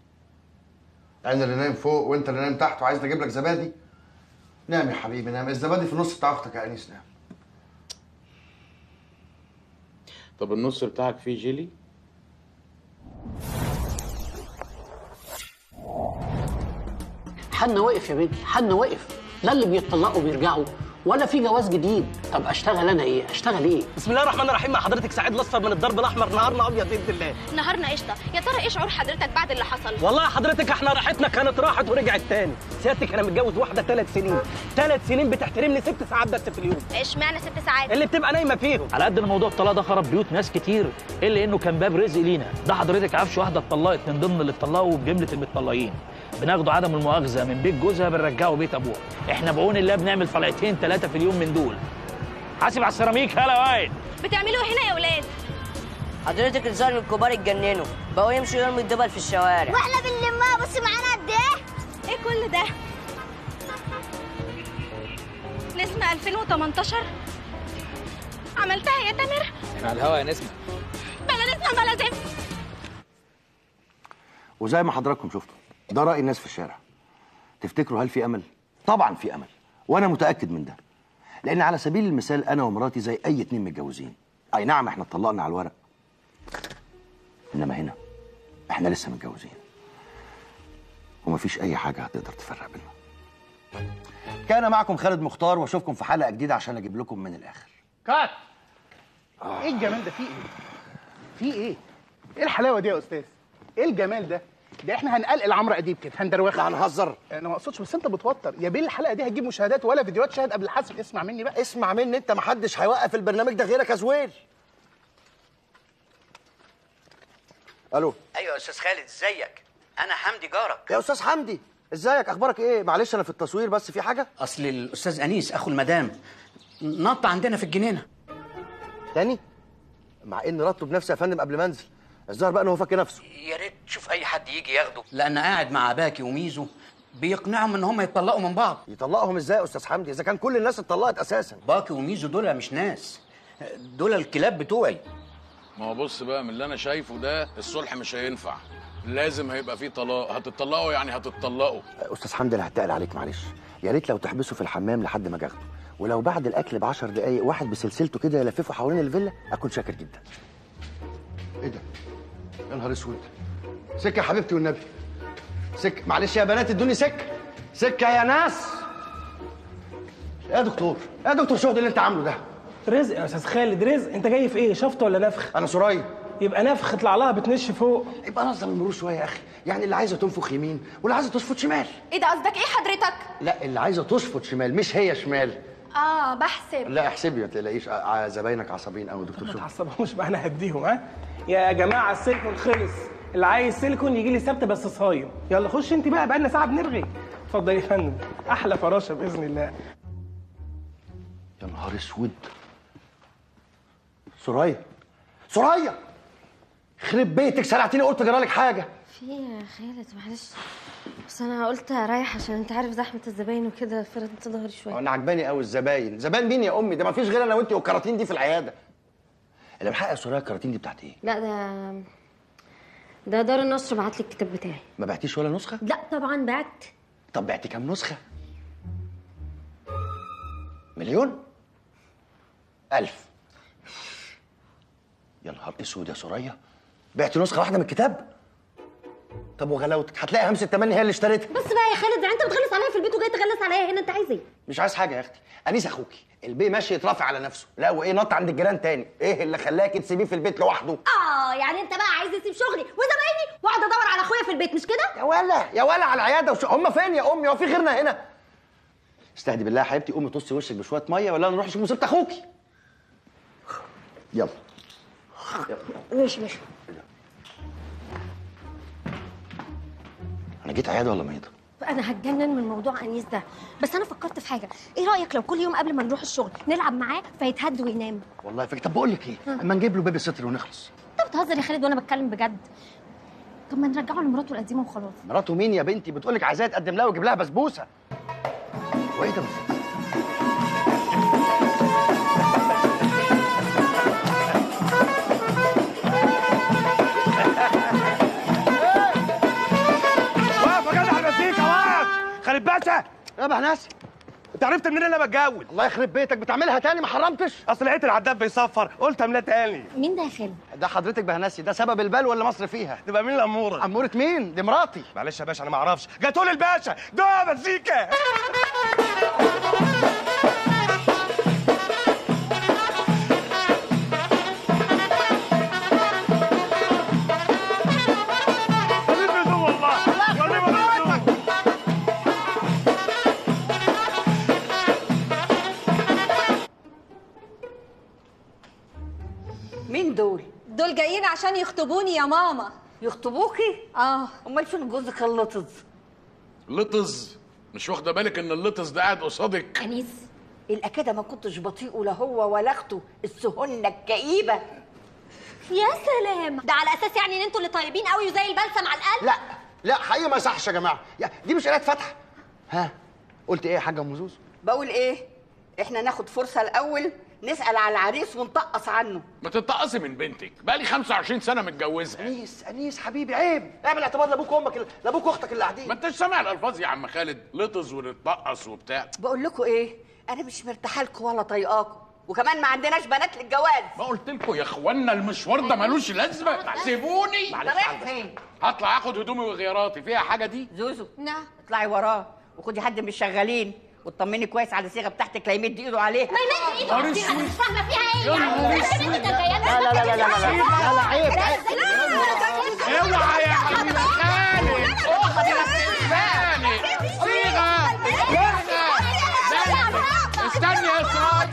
انا اللي نايم فوق وانت اللي نايم تحت وعايز اجيب لك زبادي؟ نام يا حبيبي نام، الزبادي في النص بتاع اختك يا انيس. نام. طب النص بتاعك فيه جيلي؟ حنا واقف يا بنتي، حنا واقف، لا اللي بيتطلقوا بيرجعوا ولا في جواز جديد. طب اشتغل انا ايه؟ اشتغل ايه؟ بسم الله الرحمن الرحيم. مع حضرتك سعيد الاصفر من الضرب الاحمر. نهارنا ابيض باذن الله. نهارنا قشطه. يا ترى ايه شعور حضرتك بعد اللي حصل؟ والله حضرتك احنا راحتنا كانت راحت ورجعت تاني. سيادتك انا متجوز واحدة 3 سنين، 3 سنين بتحترمني 6 ساعات بس في اليوم. اشمعنى 6 ساعات؟ اللي بتبقى نايمة فيهم. على قد الموضوع الطلاق ده خرب بيوت ناس كتير، الا انه كان باب رزق لينا. ده حضرتك عفش واحدة اتطلقت من ضمن اللي اتطلقوا بجملة المتطلقين، بناخده عدم المؤاخذة من بيت جوزها بنرجعه بيت ابوها. احنا بعون الله بنعمل طلعتين 3 في اليوم من دول. حاسب على السيراميك. هلا وايد. بتعملوا هنا يا ولاد؟ حضرتك الظاهر الكبار اتجننوا، بقوا يمشوا يرموا الدبل في الشوارع. واحنا بنلمها. بص معانا قد ايه؟ ايه كل ده؟ نسمة 2018 عملتها يا تامر؟ احنا على الهوا يا نسمة. بلا نسمة بلا زفت. وزي ما حضراتكم شفتوا ده رأي الناس في الشارع. تفتكروا هل في أمل؟ طبعا في أمل، وأنا متأكد من ده. لأن على سبيل المثال أنا ومراتي زي أي 2 متجوزين. أي نعم إحنا اتطلقنا على الورق، إنما هنا إحنا لسه متجوزين ومفيش أي حاجة هتقدر تفرق بينا. كان معكم خالد مختار، وأشوفكم في حلقة جديدة عشان أجيب لكم من الآخر. كات. إيه الجمال ده؟ في إيه؟ في إيه؟ إيه الحلاوة دي يا أستاذ؟ إيه الجمال ده؟ ده احنا هنقلقل عمرو اديب كده، هندروخها. لا هنهزر. انا ما اقصدش، بس انت بتوتر يا بيه. الحلقة دي هتجيب مشاهدات ولا فيديوهات شاهد قبل الحذف. اسمع مني بقى. اسمع مني انت، محدش هيوقف البرنامج ده غيرك يا زويل. الو. ايوه يا استاذ خالد ازيك؟ انا حمدي جارك. يا استاذ حمدي ازيك، اخبارك ايه؟ معلش انا في التصوير بس، في حاجة؟ اصل الاستاذ انيس اخو المدام نط عندنا في الجنينة. تاني؟ مع اني رطب نفسي يا فندم قبل ما انزل. الظاهر بقى ان هو فك نفسه. يا ريت تشوف اي حد يجي ياخده، لان قاعد مع باكي وميزو بيقنعهم ان هم يتطلقوا من بعض. يطلقهم ازاي يا استاذ حمدي اذا كان كل الناس اتطلقت اساسا؟ باكي وميزو دول مش ناس، دول الكلاب بتوعي. ما هو بص بقى، من اللي انا شايفه ده الصلح مش هينفع، لازم هيبقى فيه طلاق. هتطلقوا يعني هتطلقوا. استاذ حمدي انا هتقل عليك معلش، يا ريت لو تحبسه في الحمام لحد ما اجي اخده، ولو بعد الاكل ب 10 دقايق واحد بسلسلته كده يلففه حوالين الفيلا اكون شاكر جدا. ايه ده؟ يا نهار اسود. سكة يا حبيبتي والنبي، سكة. معلش يا بنات ادوني سكة، سكة يا ناس. يا دكتور، يا دكتور شهد اللي انت عامله ده رزق يا استاذ خالد، رزق. انت جاي في ايه؟ شفط ولا نفخ؟ انا سرايا. يبقى نفخ، اطلع لها بتنش فوق. يبقى نظم المرور شوية يا اخي، يعني اللي عايزه تنفخ يمين واللي عايزه تشفط شمال. ايه ده؟ قصدك ايه حضرتك؟ لا اللي عايزه تشفط شمال مش هي شمال. بحسب. لا احسبي ما تقلقيش، زباينك عصبيين قوي دكتور. ما تعصبهمش بقى، انا هديهم. ها يا جماعة السيليكون خلص، اللي عايز سيليكون يجي لي سبت بس صايم. يلا خش انت بقى، بقالنا ساعة بنرغي. اتفضل يا فندم، احلى فراشه باذن الله. يا نهار اسود. سرايا، سرايا، خرب بيتك، سرعتيني قلت جرالك حاجة. في يا خالد معلش. بس انا قلت اريح عشان انت عارف زحمة الزباين وكده، فردت ظهري شوية. انا عجباني قوي الزباين. زباين مين يا امي؟ ده ما فيش غير انا وانت والكراتين دي في العيادة. اللي بحق يا سوريا الكراتين دي بتاعت ايه؟ لا ده دار النشر بعت لي الكتاب بتاعي. ما بعتيش ولا نسخه؟ لا طبعا بعت. طب بعتي كام نسخه؟ مليون؟ 1000. يا نهار اسود يا سوريا، بعت نسخه واحدة من الكتاب؟ طب وغلاوتك هتلاقي همسة تمني هي اللي اشتريتها. بس بقى يا خالد، انت بتغلس عليا في البيت وجاي تغلس عليا هنا، انت عايز ايه؟ مش عايز حاجة يا اختي. انيس اخوكي البيه ماشي يترافع على نفسه، لا وايه نط عند الجيران تاني. ايه اللي خلاكي تسيبيه في البيت لوحده؟ يعني انت بقى عايز اسيب شغلي وزمايلي واقعد ادور على اخويا في البيت، مش كده؟ يا ولا يا ولا على العيادة هم فين يا امي؟ هو في غيرنا هنا؟ استهدي بالله يا حبيبتي، قومي طصي وشك بشوية مية ولا نروح نشوف مصيبة اخوكي. يلا ماشي ماشي. انا جيت عيادة ولا ميضه؟ انا هتجنن من موضوع انيس ده، بس انا فكرت في حاجة. ايه رايك لو كل يوم قبل ما نروح الشغل نلعب معاه فيتهد وينام؟ والله فكرة. طب بقول لك ايه، اما نجيب له baby sitter ونخلص. انت بتهزر يا خالد وانا بتكلم بجد. طب ما نرجعه لمراته القديمة وخلاص. مراته مين يا بنتي؟ بتقول لك عايزاه تقدم لها ويجيب لها بسبوسه. وايه ده؟ خالد باشا. يا بهناس، انت عرفت منين انا بتجول؟ الله يخرب بيتك، بتعملها تاني؟ ما حرمتش؟ اصل لقيت العداد بيصفر قلت املاه تاني. مين ده يا خالد؟ ده حضرتك بهناسي، ده سبب البلوى اللي مصر فيها. تبقى مين الاموره؟ اموره مين؟ دي مراتي. معلش يا باشا انا ما اعرفش. جاتولي الباشا ده مزيكا. مين دول؟ دول جايين عشان يخطبوني يا ماما. يخطبوكي؟ اه. امال فين جوزك اللطز؟ لطز؟ مش واخده بالك ان اللطز ده قاعد قصادك؟ انيس الاكاده ما كنتش بطيئه لا هو ولا اخته السهنه الكئيبه. يا سلام، ده على اساس يعني ان انتوا اللي طيبين قوي وزي البلسم على القلب؟ لا لا حقيقي ما يصحش يا جماعة، دي مش قرايه فاتحة. ها قلت ايه يا حاجة ام زوزو؟ بقول ايه؟ احنا ناخد فرصة الاول نسأل على العريس ونطقص عنه. ما تطقصي من بنتك، بقالي 25 سنة متجوزها. أنيس أنيس حبيبي عيب، اعمل اعتبار لأبوك وأمك، لأبوك وأختك اللي قاعدين. ما أنتش سامع الألفاظ يا عم خالد، لطز ونتطقص وبتاع. بقول لكم إيه؟ أنا مش مرتاحة لكم ولا طايقاكم، وكمان ما عندناش بنات للجواز. ما قلت لكم يا إخوانا المشوار ده ملوش لازمة، سيبوني. رايح فين؟ هطلع آخد هدومي وغياراتي، فيها حاجة دي؟ زوزو نعم. اطلعي وراه وخدي حد من الشغالين واطمني كويس على الصيغة بتاعتك لا يمد ايده عليها. ما يمد ايده على الصيغة، انا مش فاهمه فيها ايه يعني. لا لا لا لا لا لا لا عيب عيب. اوعى يا حبيب خالد، اختي بتتخانق. صيغة استني يا اسراء،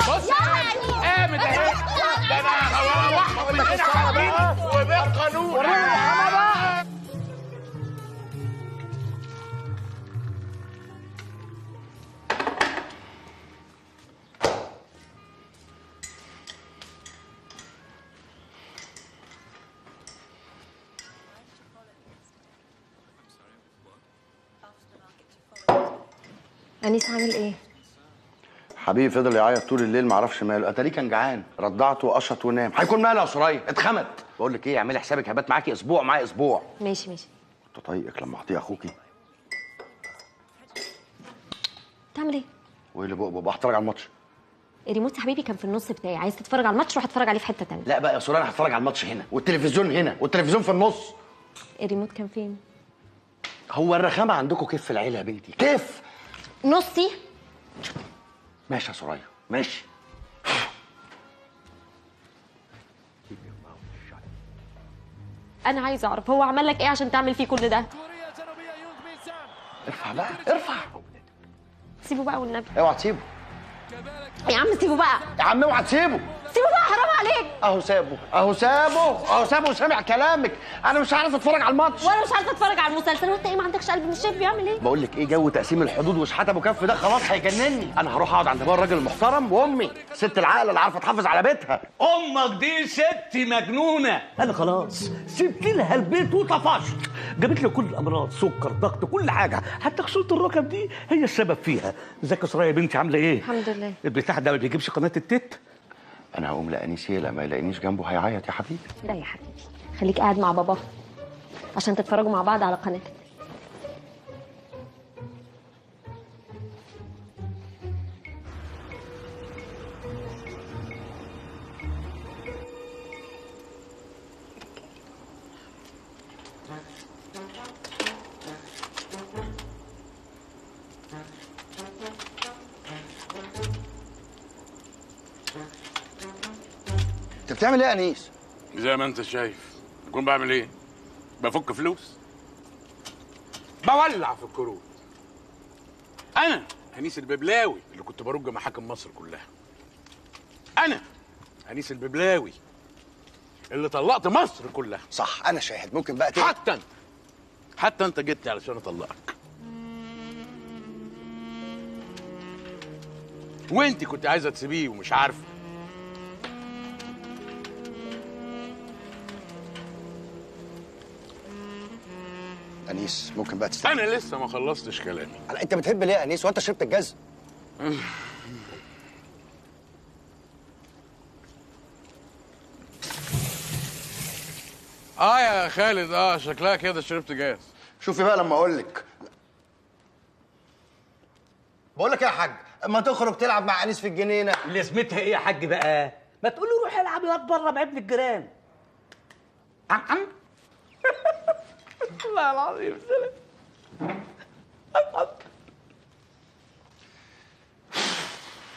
بص قامت اهي. ده انا هروحهم من هنا حبيبي وبالقانون. أنيس عامل إيه؟ حبيبي فضل يعيط طول الليل معرفش ماله، اتاريه كان جعان، رضعته وقشط ونام، هيكون ماله يا سوريا؟ اتخمد. بقول لك إيه، اعملي حسابك هبات معاكي أسبوع، معايا أسبوع. ماشي ماشي. كنت طايقك لما أعطيه أخوكي. تعمل إيه؟ وإيه اللي بقى هتفرج على الماتش. الريموت يا حبيبي كان في النص بتاعي، عايز تتفرج على الماتش روح اتفرج عليه في حتة تانية. لا بقى يا سوريا، أنا هتفرج على الماتش هنا، والتلفزيون هنا، والتلفزيون في النص. الريموت كان فين؟ هو الرخامة عندكم كيف في العيلة يا بنتي؟ كيف؟ نصي. ماشي يا سوريا ماشي. انا عايزه اعرف هو عمل لك ايه عشان تعمل فيه كل ده؟ ارفع بقى ارفع. سيبه بقى والنبي. اوعى تسيبه يا عم، سيبه بقى يا عم، اوعى تسيبه. سيبه بقى، حرام عليك. اهو سابه اهو سابه اهو سابه وسامع كلامك. انا مش عارف اتفرج على الماتش وانا مش عارفه اتفرج على المسلسل. وانت ايه ما عندكش قلب؟ مش شايف بيعمل ايه؟ بقول لك ايه، جو تقسيم الحدود وشحات ابو كف ده خلاص هيجنني. انا هروح اقعد عند بابا الراجل المحترم وامي ست العقل اللي عارفه تحافظ على بيتها. امك دي ست مجنونة. انا خلاص سبت لها البيت وطفشت، جابت لي كل الامراض، سكر، ضغط، كل حاجة، حتى خشونة الركب دي هي السبب فيها. ازيك يا سرايا يا بنتي، عامله ايه؟ الحمد لله. البتاع ده ما بيجيبش قناة التت. انا هقوم لانيس لا ما يلاقينيش جنبه هيعيط يا حبيبي. لا يا حبيبي خليك قاعد مع بابا عشان تتفرجوا مع بعض على قناتك. انت بتعمل ايه يا انيس؟ زي ما انت شايف. بكون بعمل ايه؟ بفك فلوس، بولع في الكروت. انا انيس الببلاوي اللي كنت برج محاكم مصر كلها. انا انيس الببلاوي اللي طلقت مصر كلها. صح، انا شاهد. ممكن بقى حتى انت، حتى انت جيت لي علشان اطلقك، وانت كنت عايزه تسيبيه ومش عارفه. انيس ممكن بقى تستنى؟ انا لسه ما خلصتش كلامي. انت بتحب ليه يا انيس وانت شربت الجاز؟ اه يا خالد، شكلها كده شربت جاز. شوفي بقى لما اقول لك. بقول لك يا حاج، ما تخرج تلعب مع انيس في الجنينة. لازمتها ايه يا حاج بقى؟ ما تقول له روح العب ياض بره مع ابن الجيران. عم والله العظيم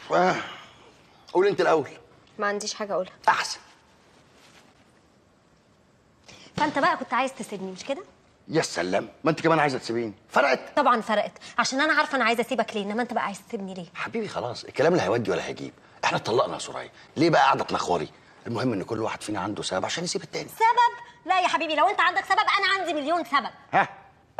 سلام. قول انت الاول. ما عنديش حاجة اقولها. احسن. فانت بقى كنت عايز تسيبني مش كده؟ يا سلام، ما انت كمان عايزه تسيبيني. فرقت؟ طبعا فرقت، عشان انا عارفه انا عايزه اسيبك ليه، انما انت بقى عايز تسيبني ليه؟ حبيبي خلاص، الكلام لا هيودي ولا هيجيب. احنا اتطلقنا يا سرايا، ليه بقى قاعدة تنخوري؟ المهم ان كل واحد فينا عنده سبب عشان يسيب التاني. سبب؟ لا يا حبيبي، لو انت عندك سبب انا عندي مليون سبب. ها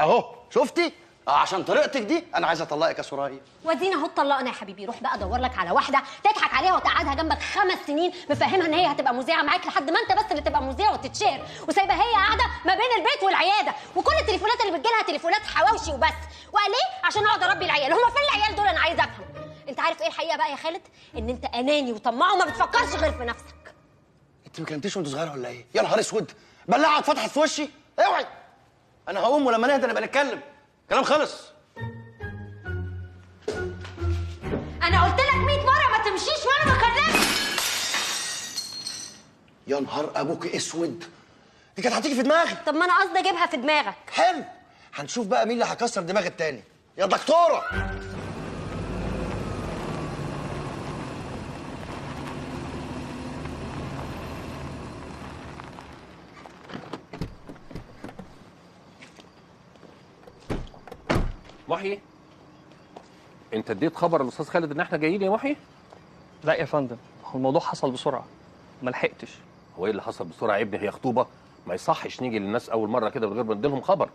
اهو شفتي؟ عشان طريقتك دي انا عايز اطلقك يا سرايا. ودينا اهو اتطلقنا يا حبيبي. روح بقى دور لك على واحدة تضحك عليها وتقعدها جنبك 5 سنين مفهمها ان هي هتبقى مذيعه معاك لحد ما انت بس اللي تبقى مذيع وتتشهر، وسايبه هي قاعدة ما بين البيت والعياده، وكل التليفونات اللي بتجيلها تليفونات حواوشي وبس. وقال ايه؟ عشان اقعد اربي العيال. هما فين العيال دول؟ انا عايزه افهم. انت عارف ايه الحقيقة بقى يا خالد؟ ان انت اناني وطماع وما بتفكرش غير في نفسك. انت ما كلمتيش وانت صغيرة ولا ايه؟ يا نهار اسود، بلعه اتفتحت في وشي. اوعي، انا هقوم ولما نهدى نبقى نتكلم. كلام خلص. انا قلت لك 100 مرة ما تمشيش وانا بكلمك. يا نهار ابوك اسود، دي كانت هتيجي في دماغي. طب ما انا قصدي اجيبها في دماغك. حلو، هنشوف بقى مين اللي هيكسر دماغ التاني. يا دكتورة. محيي، انت اديت خبر للاستاذ خالد ان احنا جايين يا محيي؟ لا يا فندم، هو الموضوع حصل بسرعة، ما لحقتش. هو ايه اللي حصل بسرعة يا ابني؟ هي خطوبه، ما يصحش نيجي للناس اول مرة كده من غير ما نديلهم خبر.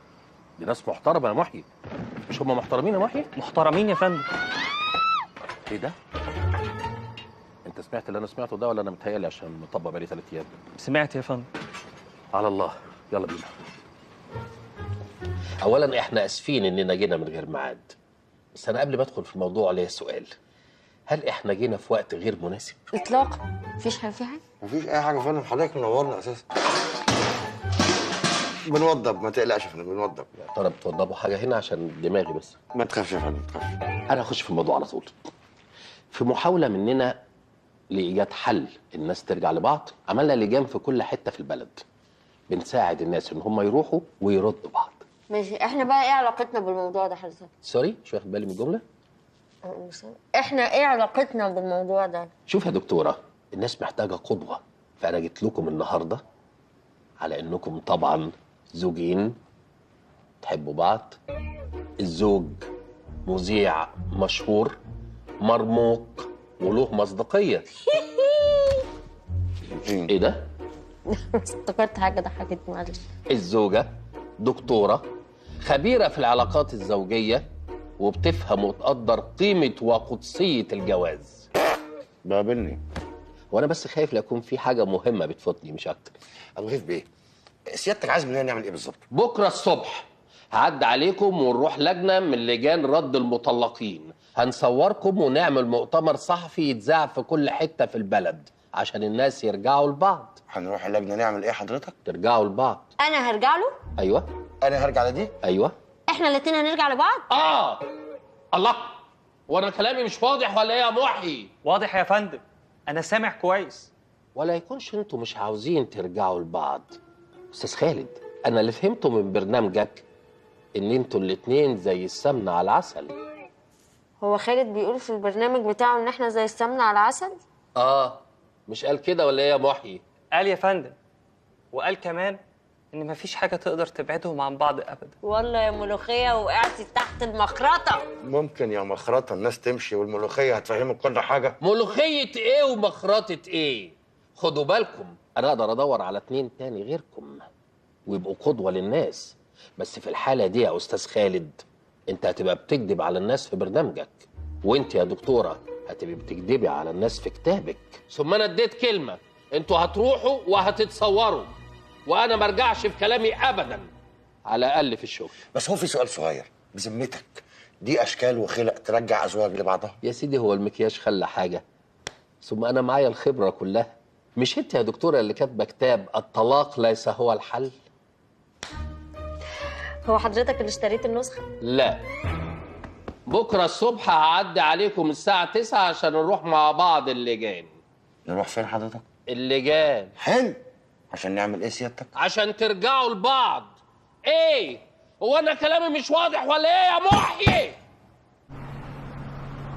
دي ناس محترمه يا محيي. مش هم محترمين يا محيي؟ محترمين يا فندم. ايه ده؟ انت سمعت اللي انا سمعته ده ولا انا متهيألي عشان مطبق بقالي 3 ايام؟ سمعت يا فندم. على الله، يلا بينا. اولا احنا اسفين اننا جينا من غير ميعاد، بس انا قبل ما ادخل في الموضوع ليا سؤال. هل احنا جينا في وقت غير مناسب؟ اطلاقا، مفيش حاجة. في حاجة؟ مفيش اي حاجة يا فندم، حضرتك منورنا اساسا. بنوضب، ما تقلقش يا فندم، بنوضب. يا ترى بتوضبوا حاجة هنا عشان دماغي بس؟ ما تخافش يا فندم، ما تخافش. انا هخش في الموضوع على طول. في محاولة مننا لايجاد حل الناس ترجع لبعض، عملنا لجان في كل حتة في البلد بنساعد الناس ان هم يروحوا ويردوا بعض. ماشي، احنا بقى ايه علاقتنا بالموضوع ده حضرتك؟ سوري، مش واخد بالي من الجملة؟ احنا ايه علاقتنا بالموضوع ده؟ شوف يا دكتورة، الناس محتاجه قدوة، فانا جيت لكم النهارده على انكم طبعا زوجين تحبوا بعض، الزوج مذيع مشهور مرموق وله مصداقية. ايه ده؟ افتكرت حاجة ضحكتني، معلش. الزوجة دكتورة خبيرة في العلاقات الزوجية وبتفهم وتقدر قيمة وقدسيه الجواز. بقابلني وانا بس خايف لا يكون في حاجة مهمة بتفوتني مش اكتر. ابو غيث بيه، سيادتك عايز مننا نعمل ايه بالظبط؟ بكره الصبح هعدي عليكم ونروح لجنة من لجان رد المطلقين، هنصوركم ونعمل مؤتمر صحفي يتذاع في كل حتة في البلد عشان الناس يرجعوا لبعض. هنروح اللجنة نعمل ايه حضرتك؟ ترجعوا لبعض. انا هرجع له؟ ايوه. انا هرجع لدي؟ ايوه. احنا الاثنين هنرجع لبعض؟ اه. الله، وانا كلامي مش واضح ولا ايه يا محي؟ واضح يا فندم، انا سامع كويس. ولا يكونش انتوا مش عاوزين ترجعوا لبعض؟ استاذ خالد، انا اللي فهمته من برنامجك ان انتوا الاتنين زي السمنة على العسل. هو خالد بيقول في البرنامج بتاعه ان احنا زي السمنة على العسل؟ اه، مش قال كده ولا ايه يا محيي؟ قال يا فندم، وقال كمان ان مفيش حاجة تقدر تبعدهم عن بعض ابدا. والله يا ملوخية وقعتي تحت المخرطه. ممكن يا مخرطه الناس تمشي والملوخيه هتفهمك كل حاجة. ملوخية ايه ومخرطه ايه؟ خدوا بالكم، انا اقدر ادور على اتنين تاني غيركم ويبقوا قدوة للناس، بس في الحالة دي يا استاذ خالد انت هتبقى بتكذب على الناس في برنامجك، وانت يا دكتورة هتبقي بتكذبي على الناس في كتابك. ثم انا اديت كلمة، انتوا هتروحوا وهتتصوروا، وانا ما ارجعش في كلامي ابدا، على الاقل في الشغل. بس هو في سؤال صغير بذمتك، دي اشكال وخلق ترجع ازواج لبعضها؟ يا سيدي هو المكياج خلى حاجة؟ ثم انا معايا الخبرة كلها. مش انت يا دكتورة اللي كاتبه كتاب الطلاق ليس هو الحل؟ هو حضرتك اللي اشتريت النسخة؟ لا. بكره الصبح هعدي عليكم الساعة 9 عشان نروح مع بعض اللجان. نروح فين حضرتك؟ اللجان. حلو. عشان نعمل ايه سيادتك؟ عشان ترجعوا لبعض. ايه؟ هو انا كلامي مش واضح ولا ايه يا محيي؟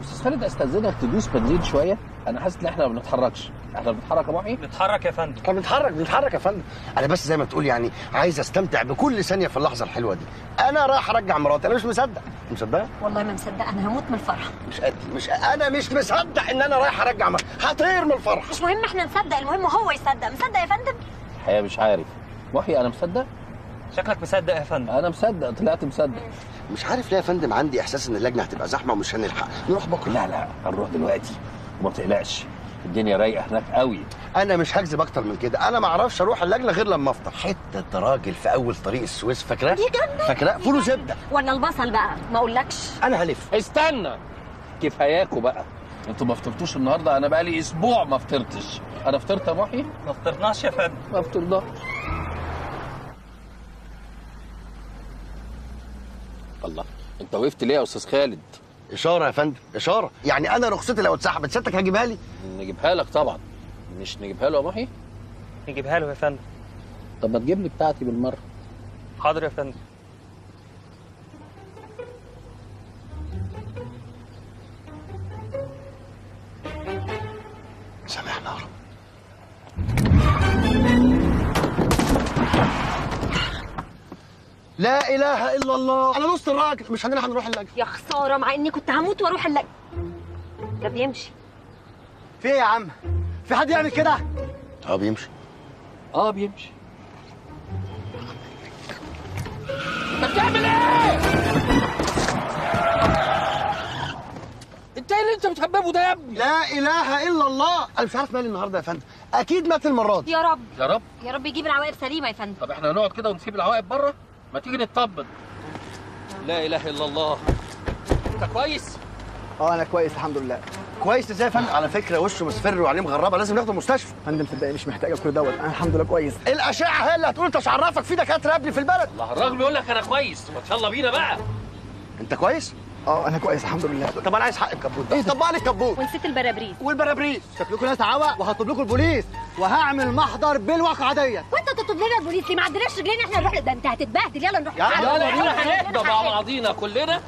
استاذ خالد، استاذنك تدوس بنزين شوية، انا حاسس ان احنا ما بنتحركش. احنا بنتحرك يا محيي؟ بنتحرك يا فندم. احنا بنتحرك يا فندم. انا بس زي ما تقول يعني عايز استمتع بكل ثانية في اللحظة الحلوة دي. انا رايح ارجع مراتي، انا مش مصدق. مصدقه؟ والله ما مصدقه، انا هموت من الفرح. مش قادر، مش انا مش مصدق ان انا رايح ارجع مراتي، هطير من الفرح. مش مهم احنا نصدق، المهم هو يصدق. مصدق يا فندم؟ الحقيقة مش عارف. محيي انا مصدق؟ شكلك مصدق يا فندم. انا مصدق، طلعت مصدق. مش عارف ليه يا فندم عندي احساس ان اللجنة هتبقى زحمة ومش هنلحق نروح بكره. لا لا، هنروح دلوقتي وما تقلقش، الدنيا رايقة هناك قوي. انا مش هكذب اكتر من كده، انا ما اعرفش اروح اللجنة غير لما افطر. حتة راجل في اول طريق السويس، فاكراه؟ فاكراه؟ فول وزبده ولا البصل بقى؟ ما اقولكش. انا هلف. استنى، كفاياكوا بقى، انتوا ما فطرتوش النهارده؟ انا بقالي اسبوع ما فطرتش. انا فطرت يا محيي؟ ما فطرناش يا فندم. ما فطرناش. الله، انت وقفت ليه يا استاذ خالد؟ اشارة يا فندم، اشارة. يعني انا رخصتي لو اتسحبت سيادتك هجيبها لي؟ نجيبها لك طبعا. مش نجيبها له يا محيي؟ نجيبها له يا فندم. طب ما تجيب لي بتاعتي بالمرة. حاضر يا فندم. سامحنا يا رب. لا اله الا الله، انا نص الراجل مش هنلحق نروح اللجنة. يا خسارة، مع اني كنت هموت واروح اللجنة. ده بيمشي. في ايه يا عم؟ في حد يعمل كده؟ اه بيمشي. اه بيمشي. انت بتعمل ايه؟ انت ايه اللي انت بتهببه ده يا ابني؟ لا اله الا الله، انا مش عارف مالي النهارده يا فندم، اكيد مات المرة دي. يا رب يا رب يا رب يجيب العواقب سليمة يا فندم. طب احنا هنقعد كده ونسيب العواقب بره؟ ما تيجي نطبل. لا اله الا الله. انت كويس؟ اه انا كويس الحمد لله. كويس ازاي يا فندم؟ على فكرة وشه مصفر وعليه مغربه، لازم ناخده المستشفى. فندم صدقني مش محتاجه كل دوت، انا الحمد لله كويس. الاشعة هي اللي هتقول. انت مش عرفك في دكاترة يا ابني في البلد. الله، الراجل بيقول لك انا كويس، ما شاء الله بينا بقى. انت كويس؟ اه انا كويس الحمد لله. طب انا عايز حق الكبوت ده. طبق لي الكبوت. ونسيت البرابريس. والبرابريس. شكلكم ناس عوق، وهطلب لكم البوليس وهعمل محضر بالواقعه ديت. وانت تطلب لنا البوليس ليه؟ ما عندناش رجلين احنا نروح. ده انت هتتبهدل. يلا نروح. يلا احنا هنهدى مع بعضينا كلنا.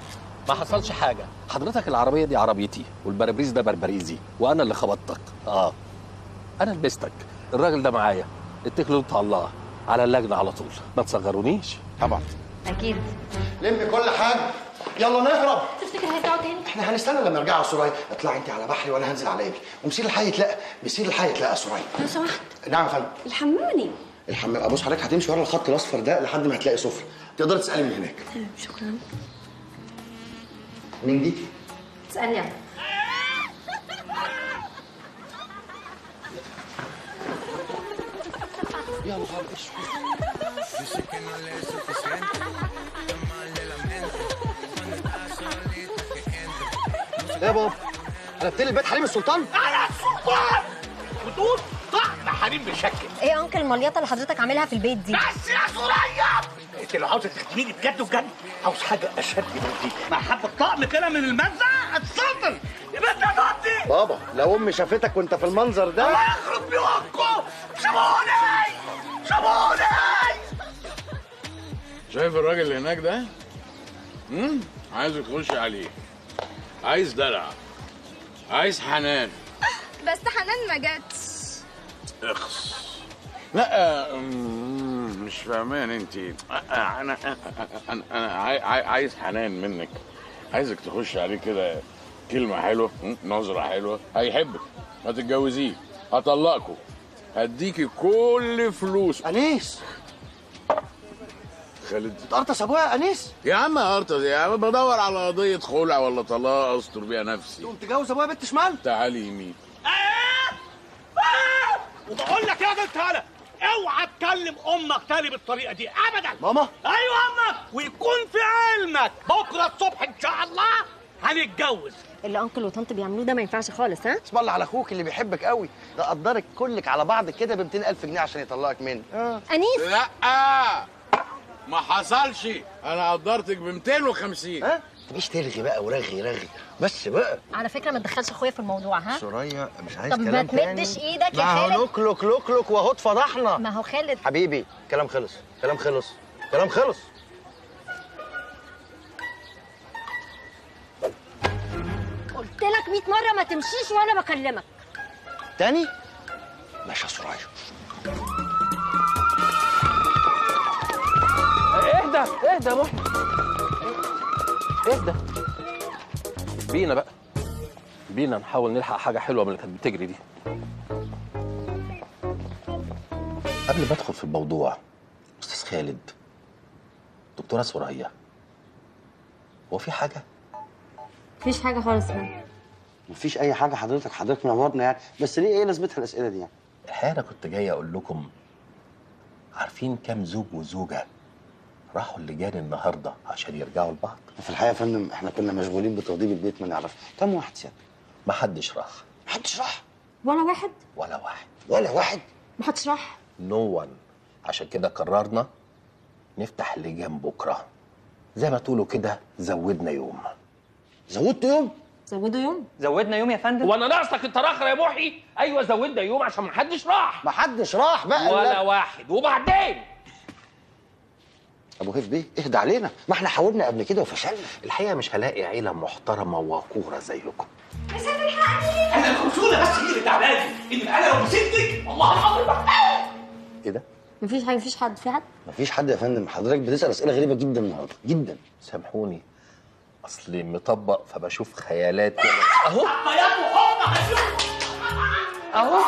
ما حصلش حاجة. حضرتك العربية دي عربيتي والبرابريس ده بربريزي، وانا اللي خبطتك. اه انا لبستك. الراجل ده معايا، اتكلوا انتوا على الله، على اللجنة على طول، ما تصغرونيش. طبعا اكيد. لم كل حاجة. يلا نهرب. تفتكر هيرجعوا تاني؟ احنا هنستنى لما يرجعوا يا سرايا. اطلعي انت على بحري وانا هنزل على قبلي، ومسير الحي يتلاقى، مسير الحي يتلاقى يا سرايا. لو سمحت. نعم يا فندم. الحماني. الحمام. ابص حضرتك هتمشي ورا الخط الاصفر ده لحد ما هتلاقي سفره، تقدري تسالي من هناك. تمام شكرا. مين دي؟ تسالني انا. يا نهار اسود. يا بابا قلبت لي البيت حريم السلطان؟ انا السلطان وتقول طعم حريم بشكل. ايه يا انكل المليطه اللي حضرتك عاملها في البيت دي؟ بس يا سوريا انت لو عاوزه تخدميني بجد بجد عاوز حاجة اشد من دي مع حبه طقم كده من المنزع اتسلطن. يبقى انت هتقضي بابا لو امي شافتك وانت في المنظر ده الله يخرب بيوتكم. سيبوني سيبوني. شايف الراجل اللي هناك ده؟ عايزك تخش عليه، عايز دلع، عايز حنان. بس حنان ما جاتش. اخس. لا مش فاهمان انت. انا انا انا عايز حنان منك، عايزك تخش عليه كده كلمة حلوة، نظره حلوة، هيحبك، هتتجوزيه، هطلقكوا، هديكي كل فلوس. انيس. خالد تقرطس ابويا يا انيس؟ يا عم ارطس يا عم، بدور على قضية خلع ولا طلاق استر بيها نفسي. تقوم تجوز ابويا بنت شمال؟ تعالي يمين. وبقول لك يا راجل تعالى اوعى تكلم امك تاني بالطريقة دي ابدا. ماما؟ ايوه امك، ويكون في علمك بكره الصبح ان شاء الله هنتجوز. اللي انكل وطنط بيعملوه ده ما ينفعش خالص. ها؟ اسم الله على اخوك اللي بيحبك قوي، ده قدرك كلك على بعض كده ب 200,000 جنيه عشان يطلقك مني. انيس. لا ما حصلش، انا قدرتك ب 250. ها؟ تبقيش ترغي بقى ورغي رغي بس بقى. على فكرة ما تدخلش اخويا في الموضوع. ها؟ سوريا مش عايز طب كلام تاني. ما تمدش ايدك يا خالد. ما هو لوك لوك لوك لوك واهو اتفضحنا. ما هو خالد حبيبي كلام خلص، كلام خلص، كلام خلص. قلت لك 100 مرة ما تمشيش وانا بكلمك. تاني؟ ماشي يا سوريا. اهدى اهدى يا محي اهدى. بينا بقى، بينا نحاول نلحق حاجة حلوة من اللي كانت بتجري دي. قبل ما ادخل في الموضوع استاذ خالد، دكتورة سوريا، هو في حاجة؟ مفيش حاجة خالص يعني. مفيش اي حاجة حضرتك، حضرتك منورنا يعني، بس ليه ايه لازمتها الاسئلة دي يعني؟ الحقيقة انا كنت جاي اقول لكم، عارفين كام زوج وزوجه راحوا اللجان النهارده عشان يرجعوا لبعض؟ في الحقيقة يا فندم احنا كنا مشغولين بتوضيب البيت ما نعرفش. كم واحد سيادتك؟ ما حدش راح. ما حدش راح؟ ولا واحد؟ ولا واحد. ولا واحد؟ ما حدش راح؟ نو وان. عشان كده قررنا نفتح لجان بكره. زي ما تقولوا كده زودنا يوم. زودت يوم؟ زودوا يوم؟ زودنا يوم يا فندم؟ وانا ناقصك انت راخر يا محي؟ ايوه زودنا يوم عشان ما حدش راح. ما حدش راح بقى ولا واحد. وبعدين ابو هيف بيه اهدى علينا، ما احنا حاولنا قبل كده وفشلنا. الحقيقة مش هلاقي عيله محترمه ووقوره زيكم. مش هتلحقني انا، الخشونه بس هي اللي تعباني، ان انا لو مسكتك والله العظيم. ايه ده؟ مفيش حاجة، مفيش حد. في حد؟ مفيش حد يا فندم. حضرتك بتسال اسئلة غريبة جدا النهارده جدا. سامحوني اصلي مطبق فبشوف خيالات. اهو اهو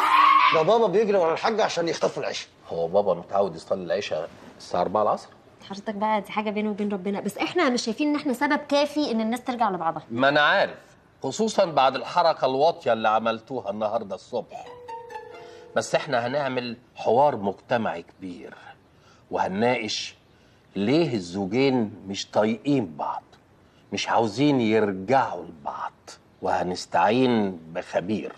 ده بابا بيجري ورا الحاج عشان يخطفوا العشاء. هو بابا متعود يصلي العشاء الساعة 4 العصر؟ حضرتك بقى دي حاجة بينه وبين ربنا، بس احنا مش شايفين ان احنا سبب كافي ان الناس ترجع لبعضها. ما انا عارف، خصوصا بعد الحركة الواطيه اللي عملتوها النهارده الصبح. بس احنا هنعمل حوار مجتمعي كبير وهنناقش ليه الزوجين مش طايقين بعض، مش عاوزين يرجعوا لبعض، وهنستعين بخبير.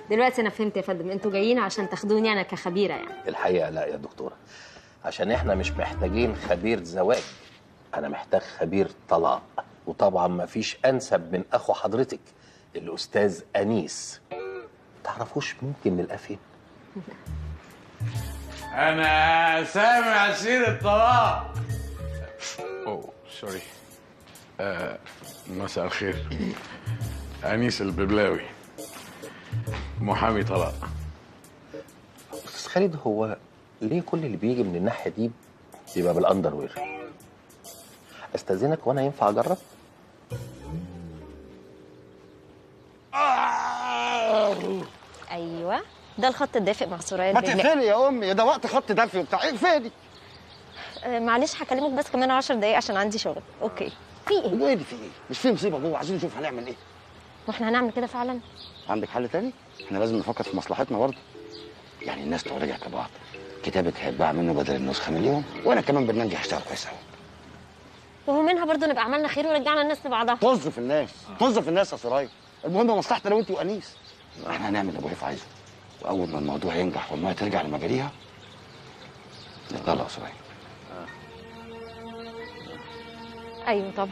دلوقتي انا فهمت يا فندم، انتوا جايين عشان تاخدوني انا كخبيره يعني؟ الحقيقة لا يا دكتورة، عشان احنا مش محتاجين خبير زواج، انا محتاج خبير طلاق، وطبعا مفيش انسب من اخو حضرتك الاستاذ انيس. تعرفوش ممكن نلقاه فين؟ انا سامع سيره طلاق. oh sorry. مساء الخير. انيس الببلاوي، محامي طلاق. استاذ خالد، هو ليه كل اللي بيجي من الناحية دي بيبقى بال underwear؟ استاذنك، وانا ينفع اجرب؟ ايوه ده الخط الدافئ مع سوريا. ما تقفلي يا امي، ده وقت خط دافئ وبتاع، اقفلي. معلش هكلمك بس كمان 10 دقايق عشان عندي شغل. okay. في ايه؟ ايه اللي في ايه؟ مش في مصيبة جوه، عايزين نشوف هنعمل ايه. واحنا هنعمل كده فعلا؟ عندك حل تاني؟ احنا لازم نفكر في مصلحتنا برضه. يعني الناس لو رجعت لبعض كتابك هيتباع منه بدل النسخة مليون، وانا كمان برنامجي هشتغل كويس قوي. وهو منها برضه نبقى عملنا خير ورجعنا الناس لبعضها. طز في الناس، طز في الناس يا سرايا. المهم مصلحتنا انا وانت وانيس. احنا هنعمل اللي ابو هيف عايزه، واول ما الموضوع ينجح والمية ترجع لمجاريها نطلع يا سرايا. ايوه طبعا.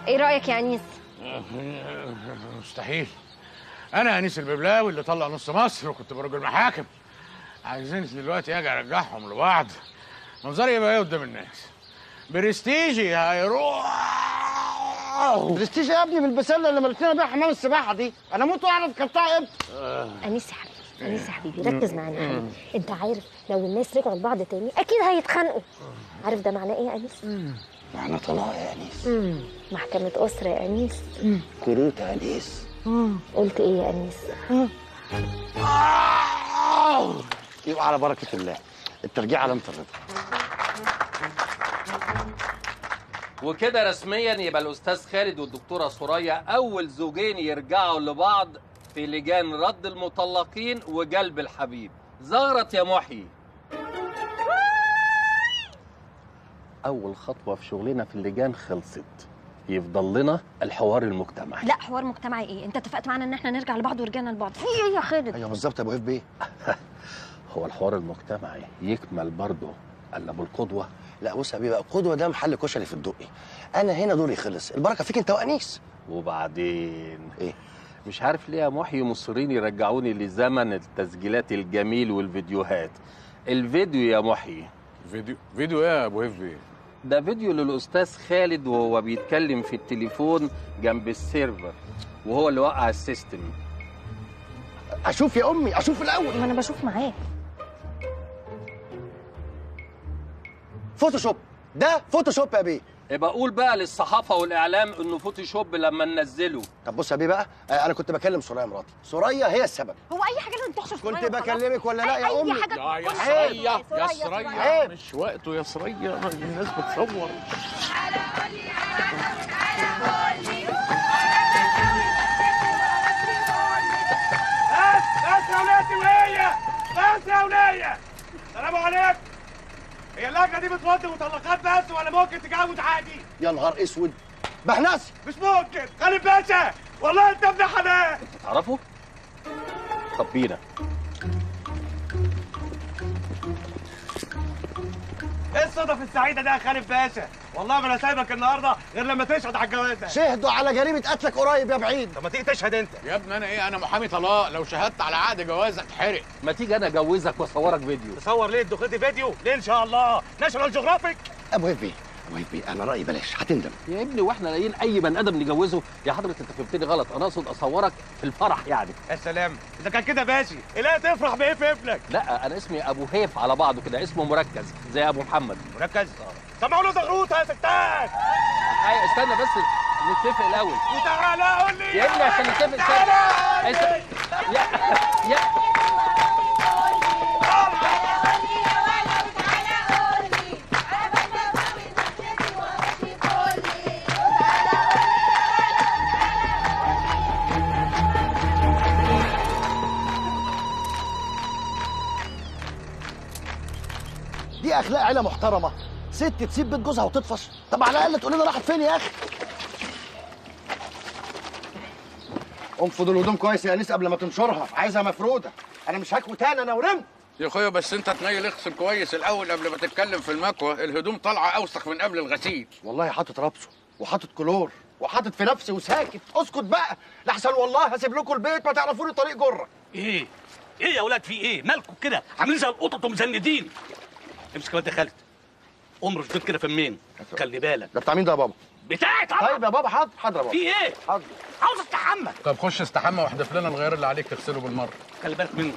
ايه رايك يا انيس؟ مستحيل. انا انيس الببلاوي اللي طلع نص مصر وكنت برجل محاكم. عايزين دلوقتي اجي ارجعهم لبعض؟ منظري يبقى ايه قدام الناس؟ برستيجي هيروح. برستيجي يا ابني بالبسله اللي ملتنا بيها حمام السباحة دي، انا موت واعرف كلتها امتى. انيس يا حبيبي، انيس يا حبيبي ركز معانا يا حبيبي. انت عارف لو الناس رجعوا لبعض تاني اكيد هيتخانقوا. عارف ده معناه ايه يا انيس؟ معناه طلاق يا انيس. محكمة أسرة يا أنيس. كروت يا أنيس. قلت إيه يا أنيس؟ يبقى على بركة الله، الترجيع علامة الرضا. وكده رسميا يبقى الأستاذ خالد والدكتورة سوريا أول زوجين يرجعوا لبعض في لجان رد المطلقين وجلب الحبيب. زغرت يا محيي. أول خطوة في شغلنا في اللجان خلصت، يفضل لنا الحوار المجتمعي. لا حوار مجتمعي ايه؟ انت اتفقت معانا ان احنا نرجع لبعض ورجعنا لبعض. في ايه يا خالد؟ ايوه بالظبط يا ابو هيف بيه. هو الحوار المجتمعي يكمل برضه الا بالقدوه؟ لا بص يا حبيبي، القدوة ده محل كشري في الدقي. انا هنا دوري خلص، البركة فيك انت وانيس. وبعدين ايه؟ مش عارف ليه يا محيي مصرين يرجعوني لزمن التسجيلات الجميل والفيديوهات. الفيديو يا محيي. فيديو؟ فيديو ايه يا ابو هيف بيه؟ ده فيديو للأستاذ خالد وهو بيتكلم في التليفون جنب ال server، وهو اللي وقع ال system. أشوف يا أمي، أشوف الأول. ما أنا بشوف معاك. Photoshop، ده Photoshop يا بيه. يبقى قول بقى للصحافة والإعلام إنه Photoshop لما ننزله. طب بص يا بيه بقى، أنا كنت بكلم سوريا مراتي، سوريا هي السبب. هو أي حاجة لازم تحشر سوريا؟ كنت بكلمك ولا لا يا أمي؟ أي حاجة. يا سوريا يا سوريا، مش وقته يا سوريا، الناس بتصور. بس بس يا ولادي وليا، بس يا وليا، السلام عليكم. هي اللجنة دي بترد مطلقات بس ولا ممكن تجوز عادي؟ يا نهار اسود، بهنسي. مش ممكن، خالد باشا والله انت ابن حلال. انت تعرفه؟ طب بينا. ايه الصدف السعيدة ده يا خالد باشا؟ والله ما انا سايبك النهارده غير لما تشهد على الجوازه. شهدوا على جريمة قتلك قريب يا بعيد. طب ما تيجي تشهد انت يا ابني. انا ايه؟ انا محامي طلاق، لو شهدت على عقد جواز اتحرق. ما تيجي انا اجوزك واصورك فيديو. تصور ليه دخلتي فيديو؟ ليه ان شاء الله؟ National Geographic. ابو هيف بيه، ابو هيف بيه، انا رايي بلاش، هتندم يا ابني. واحنا لاقيين اي بني ادم نجوزه؟ يا حضره انت فهمتني غلط، انا اقصد اصورك في الفرح يعني. يا سلام، اذا كان كده ماشي، لا تفرح بايه في ابنك. لا انا اسمي ابو هيف على بعضه كده، اسمه مركز زي ابو محمد. مركز؟ سمعوا له زغروطه يا ستات. ايوه استنى بس نتفق الاول. وتعالى قول لي يا ابني عشان نتفق. استنى يا دي اخلاق عيله محترمه. ست تسيب بيت جوزها وتطفش؟ طب على الاقل تقول لنا راحت فين يا اخي. انفض الهدوم كويس يا انيس قبل ما تنشرها، عايزها مفروده. انا مش هكوي تاني، انا ورمت يا اخويا. بس انت تنيل اغسل كويس الاول قبل ما تتكلم في المكوه، الهدوم طالعه اوسخ من قبل الغسيل. والله حاطط رابسه وحاطط كلور وحاطط في نفسي وساكت. اسكت بقى لحسن والله هسيب لكم البيت ما تعرفوني طريق جره. ايه ايه يا اولاد، في ايه؟ مالكم كده عاملين زي القطط ومزندين؟ امسك يا خالد، امرش دول كده فمين، خلي بالك. ده بتاع مين ده يا بابا؟ بتاعي طبعا. طيب يا بابا، حاضر حاضر يا بابا. في ايه؟ حاضر. عاوز استحمى. طب خش استحمى واحدف لنا الغيار اللي عليك تغسله بالمرة. خلي بالك منه.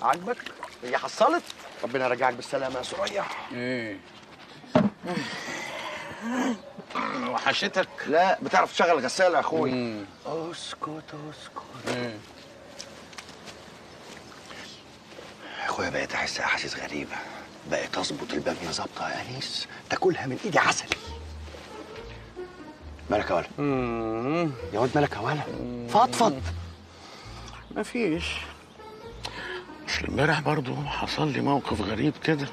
عاجبك؟ هي حصلت؟ ربنا يرجعك بالسلامة يا سوريا. ايه؟ وحشتك؟ لا بتعرف تشغل غسالة يا اخويا. اسكت اسكت يا اخويا. بقيت احس احاسيس غريبة، بقيت اظبط الباميه ظابطة يا انيس، تاكلها من ايدي عسل. مالك يا ولا؟ يا واد مالك يا ولا؟ فضفض. مفيش. مش امبارح برضه حصل لي موقف غريب كده.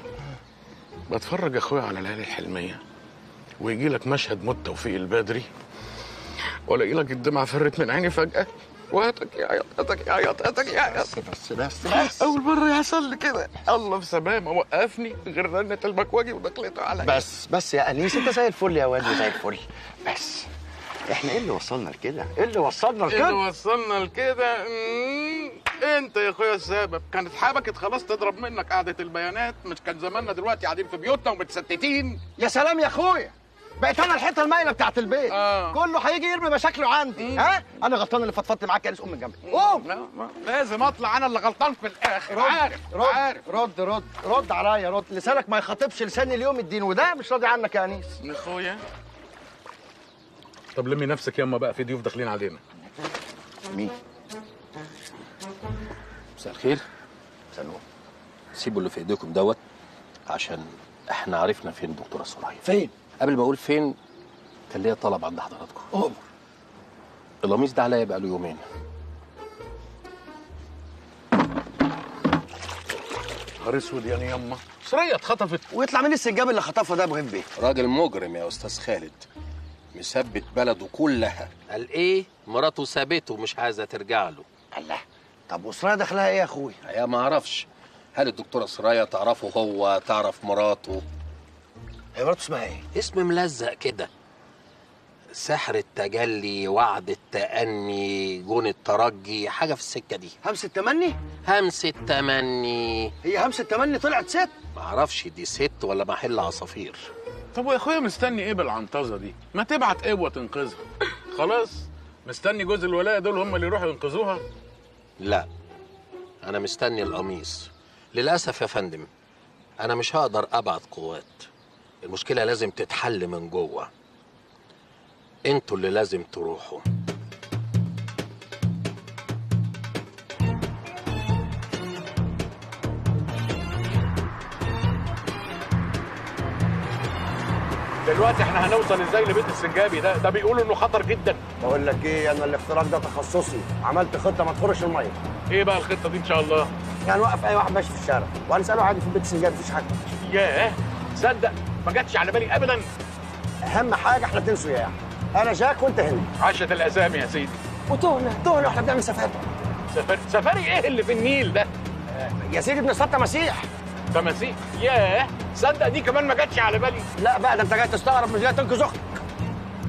بتفرج يا اخويا على ليالي الحلميه ويجي لك مشهد موت توفيق البدري، والاقي لك الدمعة فرت من عيني فجاة، وهاتك يا عياط هاتك يا عياط هاتك يا عياط. بس بس بس اول مرة يحصل لي كده. الله في سماه ما وقفني غير رنه المكواجي ودخلته عليا. بس بس يا انيس، انت زي الفل يا واد وزي الفل. بس احنا ايه اللي وصلنا لكده؟ ايه اللي وصلنا لكده؟ ايه اللي وصلنا لكده؟ انت يا اخويا السبب. كانت حبكت خلاص تضرب منك قعدة البيانات، مش كان زماننا دلوقتي قاعدين في بيوتنا ومتستتين؟ يا سلام يا اخويا، بقيت انا الحيطة المايله بتاعت البيت. كله هيجي يرمي مشاكله عندي. ها انا غلطان اللي فضفضت معاك يا انس. قوم من جنبي، قوم. لازم اطلع انا اللي غلطان في الاخر. رد عارف رد عارف. رد رد رد عليا، رد. لسانك ما يخاطبش لساني اليوم الدين، وده مش راضي عنك يا انيس يا اخويا. طب لمي نفسك ياما بقى، في ضيوف داخلين علينا. مين؟ مساء الخير. مساء النور. سيبوا اللي في ايديكم دوت، عشان احنا عرفنا فين دكتورة سرايا. فين؟ قبل ما اقول فين، كان ليا طلب عند حضراتكم. أؤمر. القميص ده عليا بقاله يومين. نهار اسود يعني ياما، سرايا اتخطفت. ويطلع مين السنجاب اللي خطفها ده يا ابو هبه؟ راجل مجرم يا استاذ خالد، مثبت بلده كلها. قال ايه؟ مراته سابته ومش عايزه ترجع له. الله، طب وسرايا دخلها ايه يا اخويا؟ يا ما اعرفش. هل الدكتورة سرايا تعرفه هو؟ تعرف مراته؟ هي مراته اسمها ايه؟ اسم ملزق كده، سحر التجلي، وعد التأني، جون الترجي، حاجة في السكة دي. همس التمني؟ همس التمني. هي همس التمني طلعت ست؟ معرفش دي ست ولا محل عصافير. طب ويا اخويا مستني ايه بالعنطزه دي؟ ما تبعت قوة تنقذها. خلاص مستني جوز الولاية دول هم اللي يروحوا ينقذوها؟ لا، انا مستني القميص. للاسف يا فندم انا مش هقدر ابعت قوات. المشكلة لازم تتحل من جوه. انتوا اللي لازم تروحوا. دلوقتي احنا هنوصل ازاي لبيت السنجابي ده؟ ده بيقولوا انه خطر جدا. بقول لك ايه، انا الاختراق ده تخصصي، عملت خطه ما تخرش المية. ايه بقى الخطة دي ان شاء الله؟ يعني نوقف اي واحد ماشي في الشارع وهنساله عادي في بيت السنجابي، مفيش حاجة. ياه، صدق ما جاتش على بالي ابدا. اهم حاجة احنا اتنين سياح، انا جاك وانت هند. عاشت الاسامي يا سيدي. وتهنا تهنا واحنا بنعمل سفاري. سفاري ايه اللي في النيل ده؟ يا سيدي بنصطاد تماسيح. تماسيح؟ ياه، صدق دي كمان ما جاتش على بالي. لا بقى، ده انت جاي تستغرب مش جاي تنقذ اختك.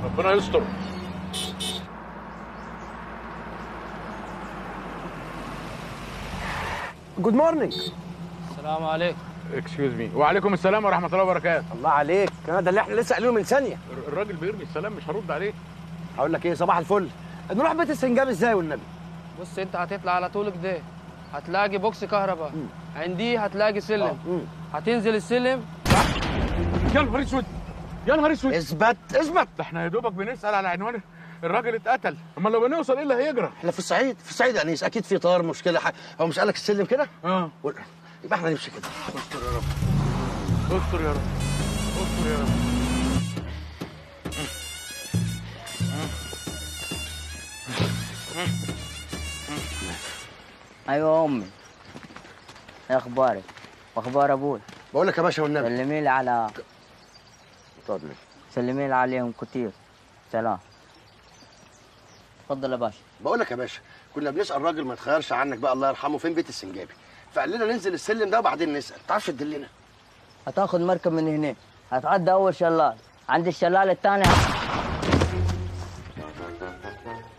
ربنا يستر. Good morning. السلام عليكم. Excuse me. وعليكم السلام ورحمة الله وبركاته. الله عليك، ده اللي احنا لسه قايلينه من ثانية. الراجل بيرمي السلام مش هرد عليه. هقول لك ايه، صباح الفل. نروح بيت السنجاب ازاي والنبي؟ بص، انت هتطلع على طول كده هتلاقي بوكس كهرباء، عنديه هتلاقي سلم. هتنزل السلم. يا نهار اسود، يا نهار اسود. اثبت اثبت، ده احنا يا دوبك بنسال على عنوان الراجل اتقتل، امال لو بنوصل ايه اللي هيجرى؟ احنا في الصعيد، في الصعيد يا انيس، اكيد في طار مشكلة حاجة. هو مش قالك السلم كده؟ يبقى احنا نمشي كده. استر يا رب، استر يا رب، استر يا رب. ايوه امي، ايه اخبارك واخبار ابوي؟ بقول لك يا باشا والنبي سلمي لي على اتفضل، سلمي لي عليهم كتير. سلام. اتفضل يا باشا. بقول لك يا باشا، كنا بنسال راجل ما يتخيرش عنك بقى الله يرحمه فين بيت السنجابي، فقال لنا ننزل السلم ده وبعدين نسال. تعرفش تدلنا؟ هتاخد مركب من هنا، هتعدي اول شلال، عند الشلال الثاني.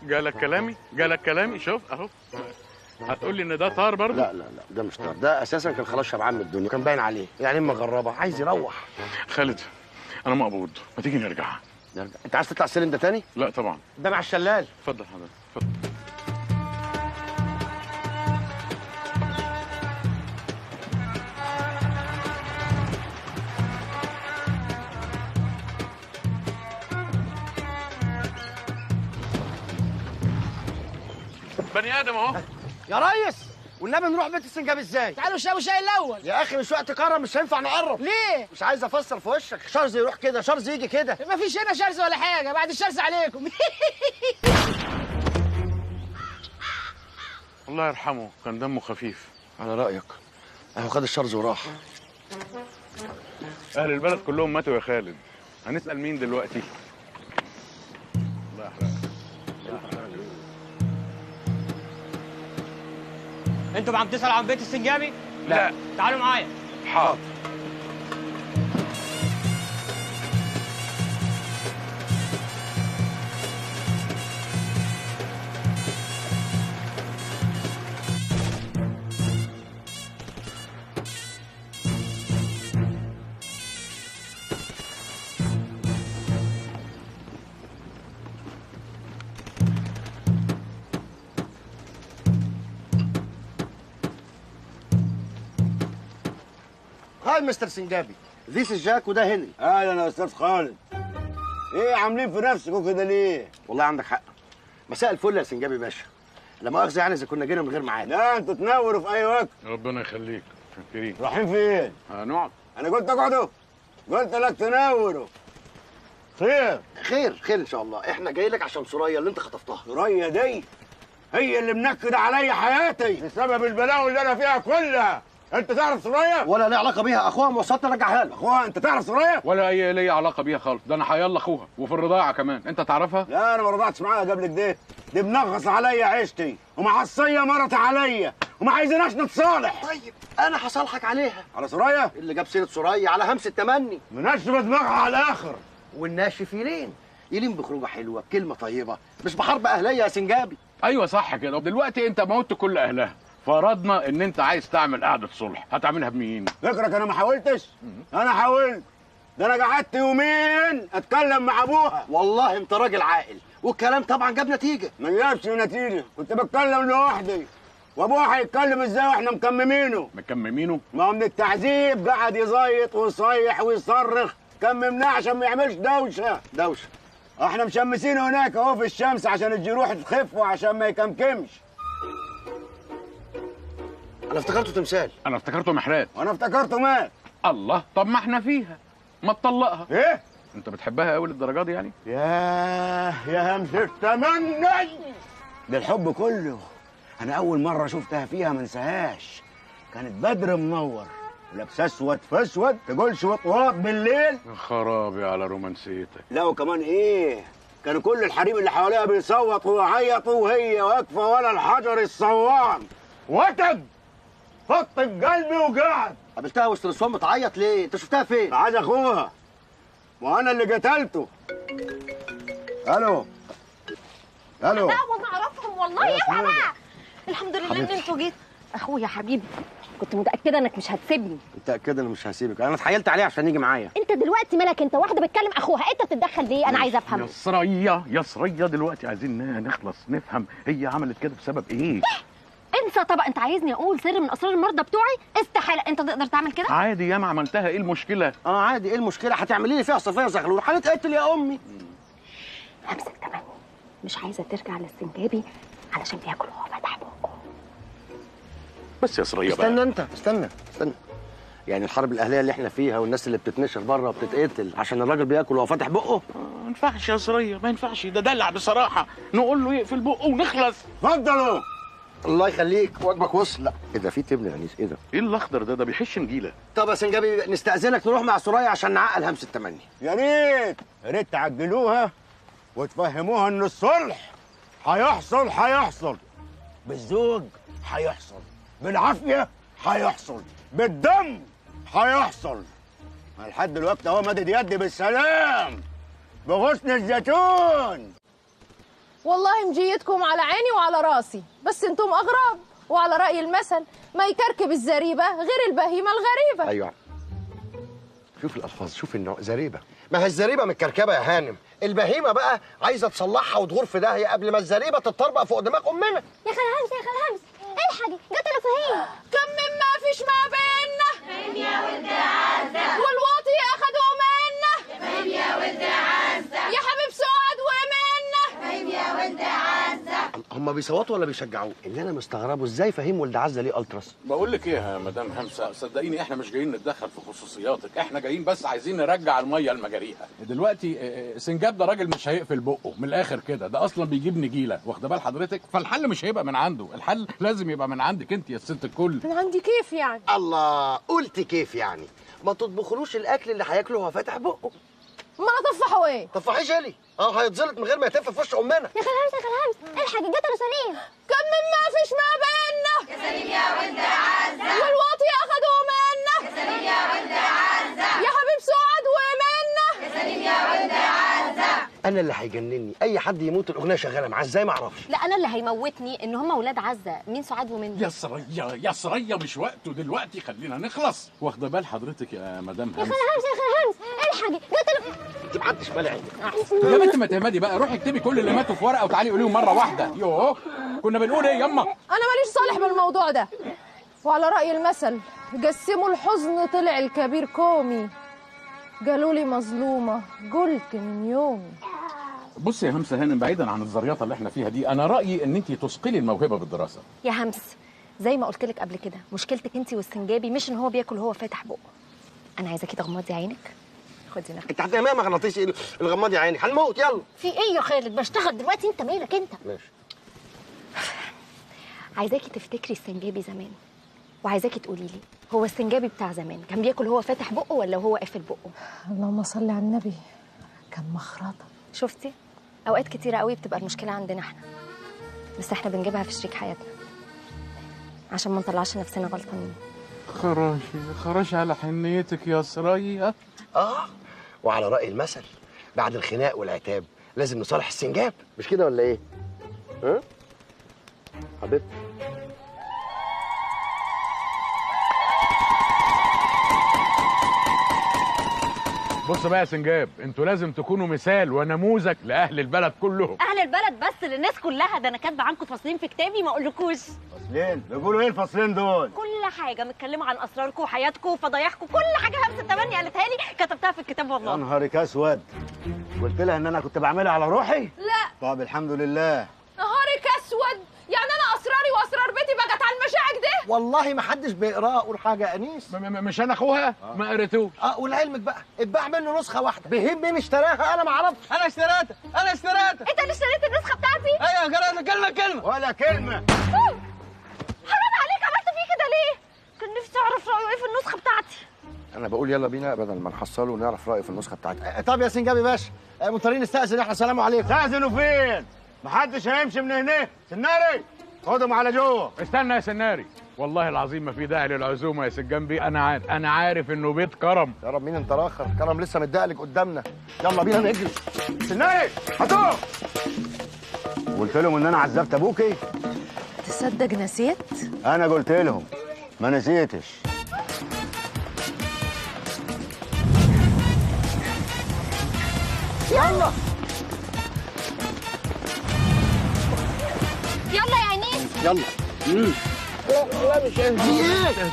جالك كلامي؟ جالك كلامي؟ شوف اهو. هتقول لي ان ده طار برضه؟ لا لا لا، ده مش طار، ده اساسا كان خلاص شبعان من الدنيا، كان باين عليه يعني مغربه، عايز يروح. خالد انا مقبوض، ما تيجي نرجع. نرجع؟ انت عايز تطلع السلم ده تاني؟ لا طبعا، ده مع الشلال. اتفضل حضرتك، اتفضل. بني ادم اهو. يا ريس والنبي نروح بيت السنجاب ازاي؟ تعالوا اشربوا شاي الاول. يا اخي مش وقت كرم، مش هينفع نقرب. ليه؟ مش عايز افسر في وشك، شرز يروح كده شرز يجي كده. مفيش هنا شرز ولا حاجة، بعد الشرز عليكم. الله يرحمه كان دمه خفيف. على رايك اهو خد الشرز وراح. اهل البلد كلهم ماتوا يا خالد، هنسال مين دلوقتي؟ الله يحرقك. انتوا عم تسالوا عن بيت السنجابي؟ لا. تعالوا معايا. حاضر. Hi Mister سنجابي، this is جاك وده هنري. اهلا يا استاذ خالد. ايه عاملين في نفسكم كده ليه؟ والله عندك حق. مساء الفل يا سنجابي باشا. لا مؤاخذة يعني اذا كنا جينا من غير ميعاد. لا انتوا تنوروا في اي وقت. ربنا يخليك. فاكرين رايحين فين؟ هنقعد. انا قلت اقعدوا، قلت لك تنوروا. خير خير خير ان شاء الله. احنا جاي لك عشان سوريا اللي انت خطفتها. سوريا دي هي اللي منكده عليا حياتي بسبب البلاوي اللي انا فيها كلها. انت تعرف سوريا؟ ولا ليه علاقة بيها، اخوها موصلتنا رجعها له. اخوها؟ انت تعرف سوريا؟ ولا اي ليه علاقة بيها خالص، ده انا حيالله اخوها وفي الرضاعة كمان. انت تعرفها؟ لا انا ما رضعتش معاها قبل كده، دي منغص عليا عيشتي ومعصية مرتي عليا وما عايزيناش نتصالح. طيب انا هصالحك عليها. على سوريا؟ اللي جاب سيره سوريا على همس التمني. منشفة دماغها على الاخر. والناشف يلين، يلين بخروجه حلوة بكلمه طيبة، مش بحرب اهليه يا سنجابي. ايوه صح كده. دلوقتي انت موت كل اهلها، فرضنا ان انت عايز تعمل قعدة صلح، هتعملها بمين؟ فكرك انا ما حاولتش؟ انا حاولت، ده انا قعدت يومين اتكلم مع ابوها. والله انت راجل عاقل، والكلام طبعا جاب نتيجة. ما جابش نتيجة، كنت بتكلم لوحدي، وابوها هيتكلم ازاي واحنا مكممينه؟ مكممينه؟ ما هو من التعذيب قعد يزيط ويصيح ويصرخ، كممناه عشان ما يعملش دوشه. دوشه؟ احنا مشمسينه هناك اهو في الشمس عشان الجروح تخف وعشان ما يكمكمش. انا افتكرته تمثال. انا افتكرته محرات. وانا افتكرته مات. الله، طب ما احنا فيها، ما تطلقها. ايه؟ انت بتحبها قوي للدرجة دي يعني؟ ياه يا همسة التمني، ده الحب كله. انا اول مرة شفتها فيها ما انساهاش، كانت بدر منور ولابسه اسود في اسود، تقولش وطواط بالليل. يا خرابي على رومانسيتك. لا وكمان ايه، كانوا كل الحريم اللي حواليها بيصوتوا ويعيطوا وهي واقفة ولا الحجر الصوان. وتد فط في قلبي وقعد. قابلتها وسط النسوان بتعيط ليه؟ انت شفتها فين؟ عايز اخوها، وانا اللي قتلته. الو الو. لا وما اعرفهم والله. اوعى بقى. الحمد لله ان انتوا جيتوا. اخويا حبيبي، كنت متاكدة انك مش هتسيبني. متاكدة اني مش هسيبك، انا اتحايلت عليه عشان يجي معايا. انت دلوقتي مالك؟ انت واحدة بتكلم اخوها، انت بتتدخل ليه؟ انا عايزه افهم. يا سرية يا سرية، دلوقتي عايزين نخلص نفهم هي عملت كده بسبب ايه؟ انسى طبعا. انت عايزني اقول سر من اسرار المرضى بتوعي؟ استحالة. انت تقدر تعمل كده؟ عادي ياما عملتها، ايه المشكلة؟ عادي، ايه المشكلة؟ هتعملي لي فيها صفيه زغلول؟ هنتقتل يا امي. همسة التمني مش عايزه ترجع للسنجابي علشان بياكل وهو فاتح بقه. بس يا سرية بقى. استنى انت، استنى استنى. يعني الحرب الاهلية اللي احنا فيها والناس اللي بتتنشر بره وبتتقتل عشان الراجل بياكل وهو فاتح بقه؟ ما ينفعش يا سرية، ما ينفعش، ده دلع بصراحة. نقول له يقفل بقه ونخلص. اتفضلوا. الله يخليك، واجبك وصل. لا ايه ده، في تبن يا انيس؟ ايه ده؟ ايه الاخضر ده؟ ده بيحش نجيله. طب يا سنجابي نستأذنك نروح مع سوريا عشان نعقل همسة التمني. يا ريت يا ريت تعجلوها وتفهموها ان الصلح هيحصل، هيحصل بالزوج، هيحصل بالعافية، هيحصل بالدم، هيحصل. لحد دلوقتي اهو مدد يدي بالسلام بغصن الزيتون. والله مجيتكم على عيني وعلى راسي، بس انتم اغراب، وعلى رأي المثل ما يكركب الزريبة غير البهيمة الغريبة. ايوه شوف الالفاظ، شوف النوع، زريبة. ما هي الزريبة متكركبة يا هانم، البهيمة بقى عايزة تصلحها وتغور في داهية قبل ما الزريبة تتطربق فوق دماغ أمنا. يا خال همس، يا خال همس، الحقي قتلوا فهيم. كم مما فيش ما بيننا، فهيم يا ولد عزة، والواطي أخدوا منا، يا فهيم يا ولد عزة، يا حبيب سعد ومنا، فهيم يا ولد عزة. هم بيصوتوا ولا بيشجعوه؟ اللي انا مستغربه ازاي فهيم ولد عزه ليه التراس؟ بقول لك ايه يا مدام همسة، صدقيني احنا مش جايين نتدخل في خصوصياتك، احنا جايين بس عايزين نرجع المية لمجاريها. دلوقتي سنجاب ده راجل مش هيقفل بقه من الاخر كده، ده اصلا بيجيب نجيله، واخده بال حضرتك؟ فالحل مش هيبقى من عنده، الحل لازم يبقى من عندك انت يا ست الكل. من عندي كيف يعني؟ الله، قلت كيف يعني؟ ما تطبخلوش الاكل اللي هياكله وهو فاتح بقه. ما انا طفحه ايه؟ طفحيه جيلي، هيتزلط من غير ما يتف في وش امنا. يا خال همسة يا خال همسة، الحق قتلوا سليم. كم من ما فيش ما بينا. يا سليم يا ولد عزه، والواطي اخدوه منا. يا سليم يا ولد عزه، يا حبيب سعد ومنا. يا سليم يا ولد عزه. انا اللي هيجنني اي حد يموت الاغنية شغالة معاه ازاي ما اعرفش. لا انا اللي هيموتني ان هم اولاد عزه، مين سعاد ومين؟ يا سرية يا سرية مش وقته دلوقتي، خلينا نخلص. واخده بال حضرتك يا مدام همسة؟ يا خال همسة يا خال همسة، الحقي قتلوا. انت ما حدش بالي عندك يا بنت، ما تهمدي بقى، روحي اكتبي كل اللي ماتوا في ورقة وتعالي قوليهم مرة واحدة. يوه كنا بنقول ايه يما؟ انا ماليش صالح بالموضوع ده، وعلى راي المثل جسموا الحزن طلع الكبير كومي، قالوا لي مظلومة قلت من يومي. بصي يا همسة هانم، بعيدا عن الزريطه اللي احنا فيها دي، انا رايي ان انت تثقلي الموهبة بالدراسة. يا همس زي ما قلت لك قبل كده، مشكلتك انت والسنجابي مش ان هو بياكل وهو فاتح بقه. انا عايزاكي تغمضي عينك. خدي نفسك. انت هتعملي مغناطيسي الغمضي عينك، هنموت. يلا. في ايه يا خالد؟ بشتغل دلوقتي، انت مالك انت؟ ماشي. عايزاكي تفتكري السنجابي زمان، وعايزاكي تقولي لي هو السنجابي بتاع زمان كان بياكل هو فاتح بقه ولا هو قافل بقه؟ اللهم صل على النبي، كان مخرطه. شفتي؟ اوقات كتيرة قوي بتبقى المشكلة عندنا احنا، بس احنا بنجيبها في شريك حياتنا عشان ما نطلعش نفسنا غلطانين. خراشي خراشي على حنيتك يا سرية. وعلى رأي المثل بعد الخناق والعتاب لازم نصالح السنجاب، مش كده ولا ايه؟ ها؟ حبيبتي بص بقى يا سنجاب، انتوا لازم تكونوا مثال ونموذج لاهل البلد كلهم. اهل البلد بس، للناس كلها. ده انا كاتبه عنكم فصلين في كتابي ما اقولكوش. فصلين؟ بيقولوا ايه الفصلين دول؟ كل حاجة متكلمه عن اسراركم وحياتكم وفضايحكم، كل حاجة همسة تمني قالتها لي كتبتها في الكتاب والله. يا نهارك اسود، قلت لها ان انا كنت بعملها على روحي؟ لا. طب الحمد لله. نهارك اسود، يعني انا اسراري واسرار بيتي بقت على المشاعر ده؟ والله ما حدش بيقراها. اقول حاجة يا انيس، مش انا اخوها؟ ما قريتوش. ولعلمك بقى اتباع منه نسخه واحدة، بهم مين اشتراها انا ما اعرفش. انا اشتريتها، انا اشتريتها. انت اللي اشتريت النسخة بتاعتي؟ ايوه قرأت كلمة كلمة ولا كلمة. حرام عليك، عملت فيه كده ليه؟ كان نفسي اعرف رايه ايه في النسخة بتاعتي. انا بقول يلا بينا بدل ما نحصله ونعرف رايه في النسخة بتاعتي. طب يا سنجابي باشا، مضطرين نستأذن احنا. سلام عليكم. استأذنوا فين؟ محدش هيمشي من هنا. سناري خدهم على جوه. استنى يا سناري، والله العظيم ما في داعي للعزومه يا سجنبي، انا عارف، انا عارف انه بيت كرم. يا رب مين انت راخر؟ كرم لسه متدقلق قدامنا. يلا بينا نجري. سناري هاتوه. قلت لهم ان انا عذبت ابوكي؟ تصدق نسيت؟ انا قلت لهم ما نسيتش. يلا يلا يا انيس يلا. لا مش انت. ايه؟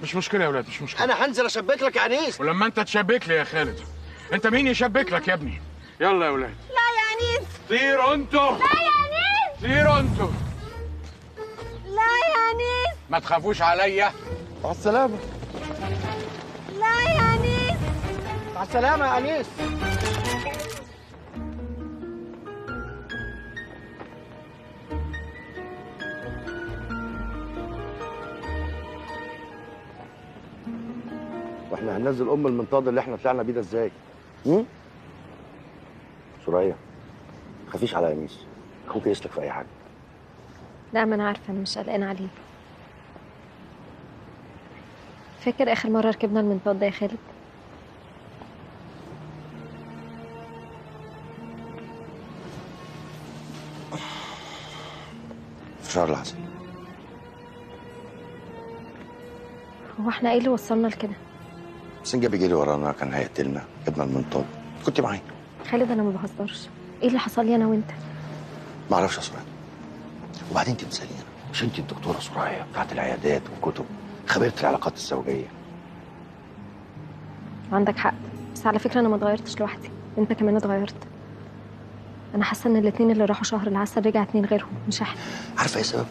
مش مشكلة يا ولاد، مش مشكلة. انا هنزل اشبك لك يا انيس. ولما انت تشبك لي يا خالد، انت مين يشبك لك يا ابني؟ يلا يا ولاد. لا يا انيس. طيروا انتوا. لا يا انيس. طيروا انتوا. لا يا انيس. ما تخافوش عليا. مع السلامة. لا يا انيس. مع السلامة يا انيس. واحنا هننزل ام المنطاد اللي احنا طلعنا بيه ده ازاي؟ سوريا خفيش على انيس، اخوك يسلك في اي حاجة. لا ما انا عارفه، انا مش قلقانة عليه. فاكر اخر مرة ركبنا المنطاد ده يا خالد؟ في شهر العسل. هو احنا ايه اللي وصلنا لكده؟ سنجابي جري ورانا، كان هيقتلنا، جبنا المنطاد. كنت معايا خالد، انا ما بهزرش. ايه اللي حصل لي انا وانت؟ ما اعرفش يا سوريا. وبعدين انت بتساليني انا؟ مش انت الدكتورة سوريا بتاعت العيادات والكتب، خبيرة العلاقات الزوجية؟ عندك حق، بس على فكرة انا ما اتغيرتش لوحدي، انت كمان اتغيرت. انا حاسه ان الاتنين اللي راحوا شهر العسل رجع اتنين غيرهم، مش احنا. عارفه ايه السبب؟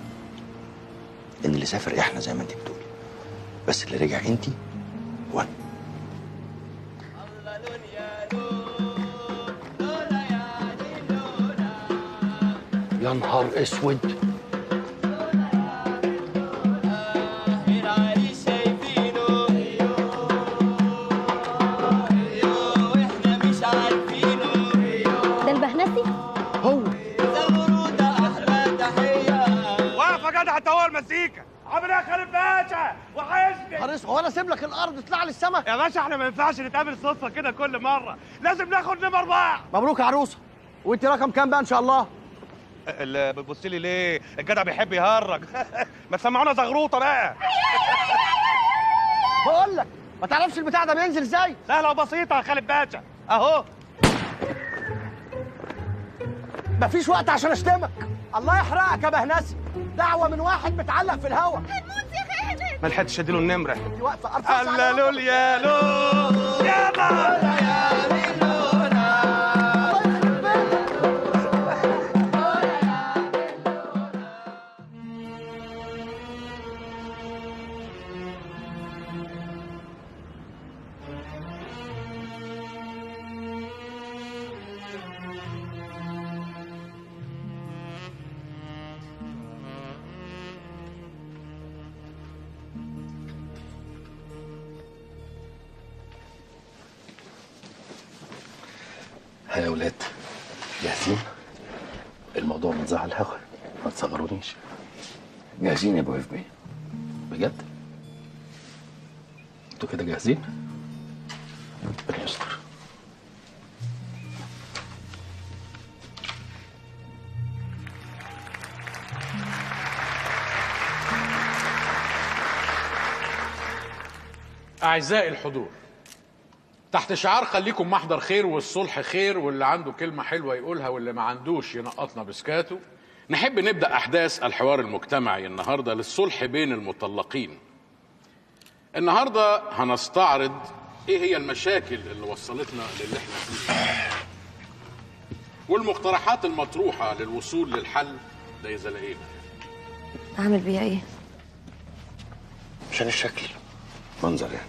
ان اللي سافر احنا زي ما انت بتقولي، بس اللي رجع انت وانا. يا نهار اسود. ده البهنسي؟ هو واقفة جدع انت هو المزيكا. عامل ايه يا خالد باشا؟ وحشني. حريص، هو انا اسيب لك الارض اطلع لي السما؟ يا باشا احنا ما ينفعش نتقابل صدفة كده كل مرة، لازم ناخد نمر بعض. مبروك يا عروسه. وانت رقم كام بقى ان شاء الله؟ اللي بتبص لي ليه؟ الجدع بيحب يهرج. ما تسمعونا زغروطه بقى. بقول لك ما تعرفش البتاع ده بينزل ازاي؟ سهلة وبسيطة يا خالد باشا اهو. مفيش وقت عشان اشتمك. الله يحرقك يا بهنسي، دعوه من واحد متعلق في الهوا. هنموت يا خالد. ما لحقتش اديله النمرة. انت واقفة ارفع. الله يا لول يا يا ولاد، جاهزين؟ الموضوع متزعل هوا، ما تصغرونيش. جاهزين يا ابو اف بي. بجد؟ انتوا كده جاهزين؟ ربنا يستر. أعزائي الحضور، تحت شعار خليكم محضر خير والصلح خير، واللي عنده كلمة حلوة يقولها واللي ما عندوش ينقطنا بسكاته، نحب نبدأ أحداث الحوار المجتمعي النهاردة للصلح بين المطلقين. النهاردة هنستعرض إيه هي المشاكل اللي وصلتنا للي احنا فيه، والمقترحات المطروحة للوصول للحل ده إذا لقينا. أعمل بيها إيه؟ عشان الشكل، منظر يعني.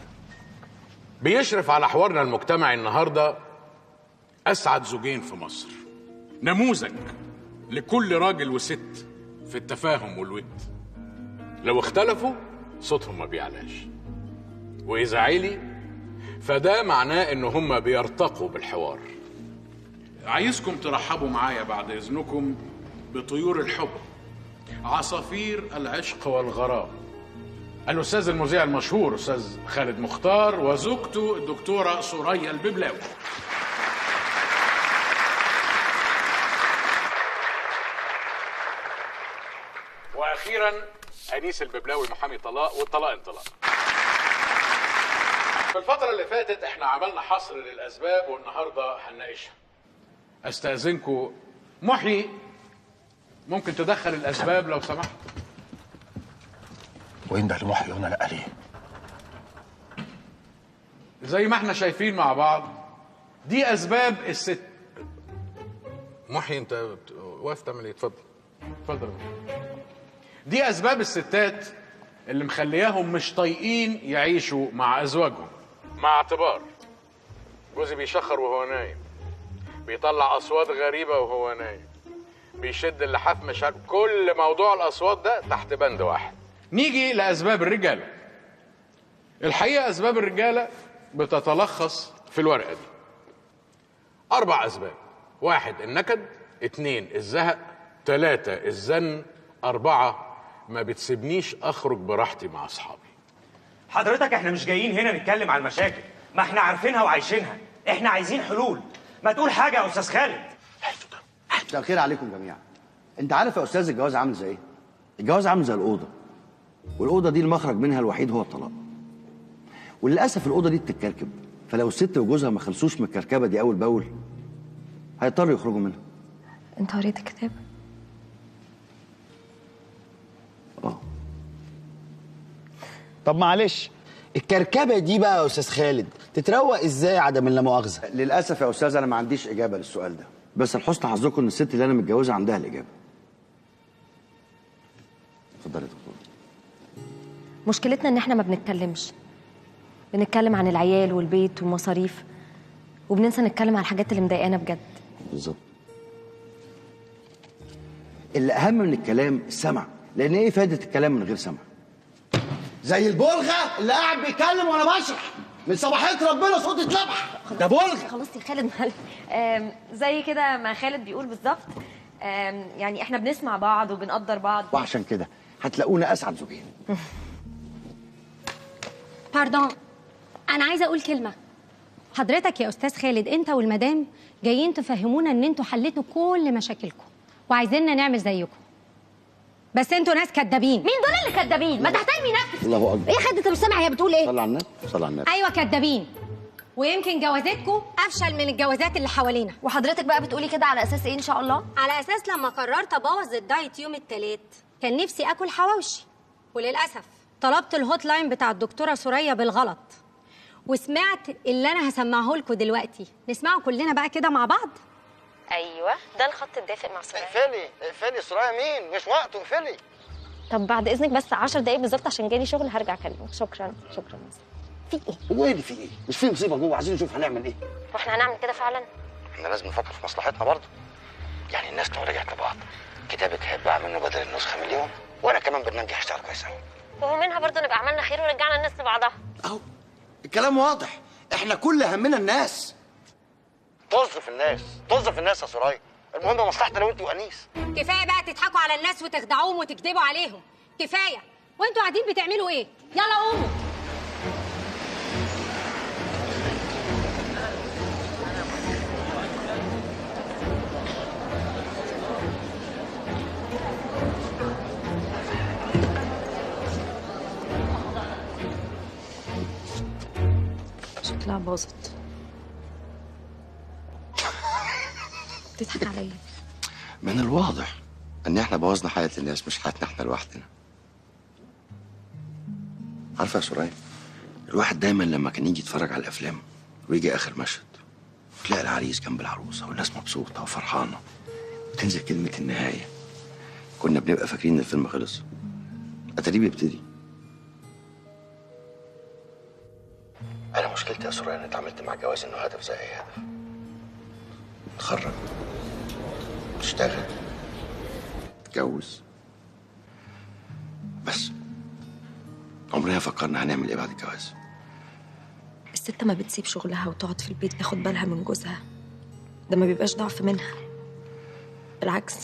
بيشرف على حوارنا المجتمعي النهارده أسعد زوجين في مصر، نموذج لكل راجل وست في التفاهم والود. لو اختلفوا صوتهم ما بيعلاش، وإذا عالي فده معناه إن هم بيرتقوا بالحوار. عايزكم ترحبوا معايا بعد إذنكم بطيور الحب، عصافير العشق والغرام، الأستاذ المذيع المشهور أستاذ خالد مختار وزوجته الدكتورة ثريا الببلاوي. وأخيرا أنيس الببلاوي محامي طلاق والطلاق انطلاق. في الفترة اللي فاتت احنا عملنا حصر للأسباب والنهاردة هنناقشها. أستأذنكم محيي، ممكن تدخل الأسباب لو سمحت؟ وين ده المحيي هنا؟ لا ليه؟ زي ما احنا شايفين مع بعض دي اسباب الست. محيي انت واقف تعمل ايه؟ اتفضل اتفضل. دي اسباب الستات اللي مخلياهم مش طايقين يعيشوا مع ازواجهم، مع اعتبار جوزي بيشخر وهو نايم، بيطلع اصوات غريبة وهو نايم، بيشد اللحاف، مش عارف، كل موضوع الاصوات ده تحت بند واحد. نيجي لأسباب الرجالة. الحقيقة أسباب الرجالة بتتلخص في الورقة دي. 4 أسباب: 1 النكد، 2 الزهق، 3 الزن، 4 ما بتسيبنيش أخرج براحتي مع أصحابي. حضرتك احنا مش جايين هنا نتكلم على المشاكل، ما احنا عارفينها وعايشينها، احنا عايزين حلول. ما تقول حاجة يا أستاذ خالد. مساء الخير عليكم جميعا. أنت عارف يا أستاذ الجواز عامل زي إيه؟ الجواز عامل زي الأوضة، والأوضة دي المخرج منها الوحيد هو الطلاق. وللأسف الأوضة دي بتتكركب، فلو الست وجوزها ما خلصوش من الكركبة دي أول بأول هيضطروا يخرجوا منها. أنت قريت الكتاب؟ آه. طب معلش، الكركبة دي بقى يا أستاذ خالد تتروق إزاي عدم اللامؤاخذة؟ للأسف يا أستاذ أنا ما عنديش إجابة للسؤال ده، بس لحسن حظكم ان الست اللي انا متجوزها عندها الاجابة. اتفضلي يا دكتور. مشكلتنا ان احنا ما بنتكلمش. بنتكلم عن العيال والبيت والمصاريف، وبننسى نتكلم عن الحاجات اللي مضايقانا بجد. بالظبط. اللي اهم من الكلام السمع، لان ايه فايده الكلام من غير سمع؟ زي البلغه اللي قاعد بيتكلم وانا بشرح من صباحية ربنا صوتي اتلبح. ده بلغه. خلاص يا خالد، زي كده ما خالد بيقول بالظبط. يعني احنا بنسمع بعض وبنقدر بعض، وعشان كده هتلاقونا اسعد زوجين. باردون، انا عايزه اقول كلمة. حضرتك يا استاذ خالد انت والمدام جايين تفهمونا ان انتوا حليتوا كل مشاكلكم وعايزيننا نعمل زيكم، بس انتوا ناس كدابين. مين دول اللي كدابين؟ ما تحترمي نفسك. الله اكبر. ايه يا خالد انت مش سامع هي بتقول ايه؟ صلي على النبي، صلي على النبي. ايوه كدابين، ويمكن جوازاتكم افشل من الجوازات اللي حوالينا. وحضرتك بقى بتقولي كده على اساس ايه ان شاء الله؟ على اساس لما قررت ابوظ ال diet يوم الثلاث كان نفسي اكل حواوشي، وللاسف طلبت ال hotline بتاع الدكتورة سوريا بالغلط، وسمعت اللي انا هسمعه لكم دلوقتي. نسمعه كلنا بقى كده مع بعض. ايوه ده الخط الدافئ مع سوريا. اقفلي اقفلي سوريا مين؟ مش وقته، اقفلي. طب بعد اذنك بس 10 دقايق بالظبط عشان جالي شغل، هرجع اكلمك. شكرا شكرا. في ايه؟ هو ايه اللي في ايه؟ مش في مصيبة جوه، عايزين نشوف هنعمل ايه. واحنا هنعمل كده فعلا؟ احنا لازم نفكر في مصلحتنا برضه. يعني الناس لو رجعت لبعض كتابك هيتباع منه بدل النسخة مليون، وانا كمان برنامجي هشتغل كويس قوي. ومنها برضه نبقى عملنا خير ورجعنا الناس لبعضها. اهو الكلام واضح، احنا كل همنا الناس. طز في الناس، طز في الناس يا سوريا، المهم مصلحتنا انا وانت وانيس. كفاية بقى تضحكوا على الناس وتخدعوهم وتكذبوا عليهم، كفاية. وانتوا قاعدين بتعملوا ايه؟ يلا قوموا. شكلها باظت. بتضحك عليا. من الواضح ان احنا بوظنا حياة الناس مش حياتنا احنا لوحدنا. عارفة يا سوريا، الواحد دايما لما كان يجي يتفرج على الافلام ويجي اخر مشهد وتلاقي العريس جنب العروسة والناس مبسوطة وفرحانة وتنزل كلمة النهاية، كنا بنبقى فاكرين ان الفيلم خلص، اتاريه بيبتدي. انا مشكلتي يا سوريا اني اتعاملت مع الجواز انه هدف زي اي هدف. تخرج، تشتغل، تتجوز، بس عمرنا فكرنا هنعمل ايه بعد الجواز. الست ما بتسيب شغلها وتقعد في البيت تاخد بالها من جوزها، ده ما بيبقاش ضعف منها، بالعكس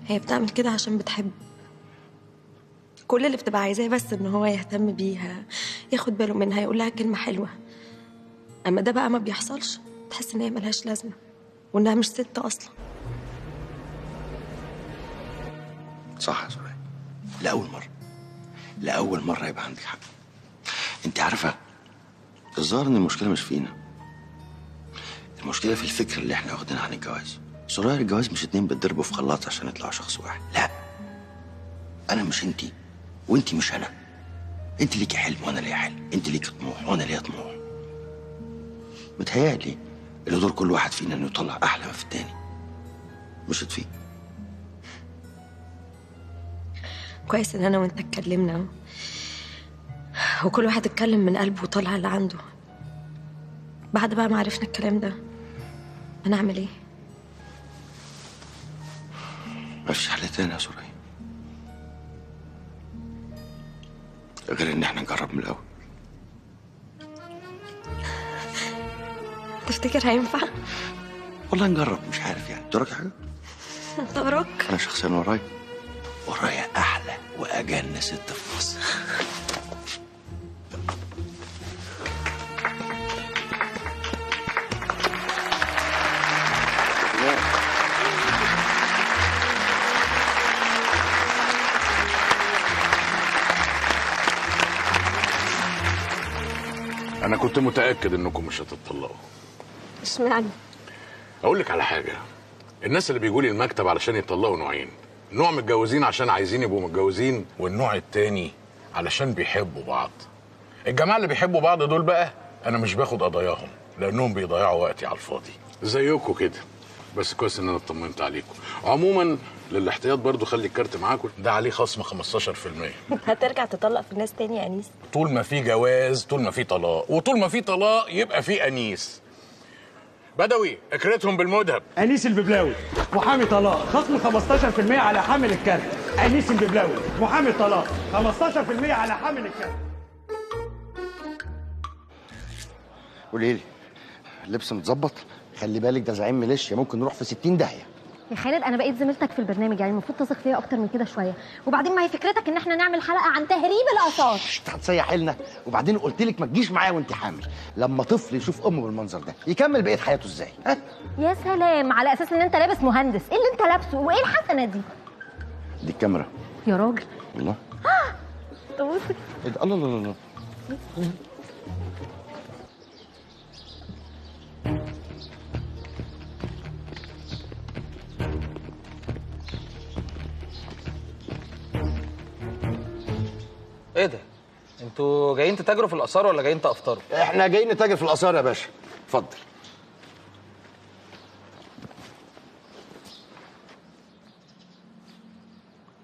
هي بتعمل كده عشان بتحب. كل اللي بتبقى عايزاه بس ان هو يهتم بيها، ياخد باله منها، يقول لها كلمة حلوة. اما ده بقى ما بيحصلش، تحس ان هي ملهاش لازمه وانها مش ست اصلا. صح يا سوريا، لاول مرة، لاول مرة يبقى عندك حق. انت عارفه الظاهر ان المشكلة مش فينا، المشكلة في الفكرة اللي احنا واخدينها عن الجواز. سوريا الجواز مش اتنين بيتضربوا في خلاط عشان يطلعوا شخص واحد، لا، انا مش انتي وانتي مش انا. انت ليكي حلم وانا ليا حلم، انت ليكي طموح وانا ليا طموح. متهيألي اللي دور كل واحد فينا انه يطلع احلى ما في التاني، مش فيه. كويس ان انا وانت اتكلمنا وكل واحد اتكلم من قلبه وطلع اللي عنده. بعد بقى ما عرفنا الكلام ده هنعمل ايه؟ مفيش حل تاني يا سوريا غير ان احنا نجرب من الاول. تفتكر هينفع؟ والله نجرب، مش عارف يعني. وراك حاجة؟ انت وراك؟ انا شخصيا ورايا احلى واجن ست في مصر. أنا كنت متأكد إنكم مش هتتطلقوا. اشمعنى؟ أقول لك على حاجة، الناس اللي بيجوا لي المكتب علشان يتطلقوا نوعين، نوع متجوزين عشان عايزين يبقوا متجوزين، والنوع التاني علشان بيحبوا بعض. الجماعة اللي بيحبوا بعض دول بقى أنا مش باخد قضاياهم، لانهم بيضيعوا وقتي على الفاضي زيكم كده. بس كويس ان انا اطمنت عليكم. عموما للاحتياط برضو خلي الكارت معاكم، ده عليه خصم 15%. هترجع تطلق في الناس تاني يا انيس؟ طول ما في جواز طول ما في طلاق، وطول ما في طلاق يبقى في انيس. بدوي اكرتهم بالمذهب. انيس الببلاوي محامي طلاق، خصم 15% على حامل الكارت. انيس الببلاوي محامي طلاق، 15% على حامل الكارت. قولي لي اللبس متظبط؟ خلي بالك ده زعيم ميليشيا، ممكن نروح في 60 داهية. يا خالد انا بقيت زميلتك في البرنامج، يعني المفروض تثق فيا اكتر من كده شوية. وبعدين ما هي فكرتك ان احنا نعمل حلقة عن تهريب الاثار. هتسيح لنا. وبعدين قلت لك ما تجيش معايا وانت حامل. لما طفل يشوف امه بالمنظر ده يكمل بقية حياته ازاي؟ ها؟ يا سلام، على اساس ان انت لابس مهندس. ايه اللي انت لابسه وايه الحسنة دي؟ دي الكاميرا يا راجل. والله. طب بص. الله الله الله. ايه ده؟ انتوا جايين تتاجروا في الاثار ولا جايين تفطروا؟ احنا جايين نتاجر في الاثار يا باشا. اتفضل.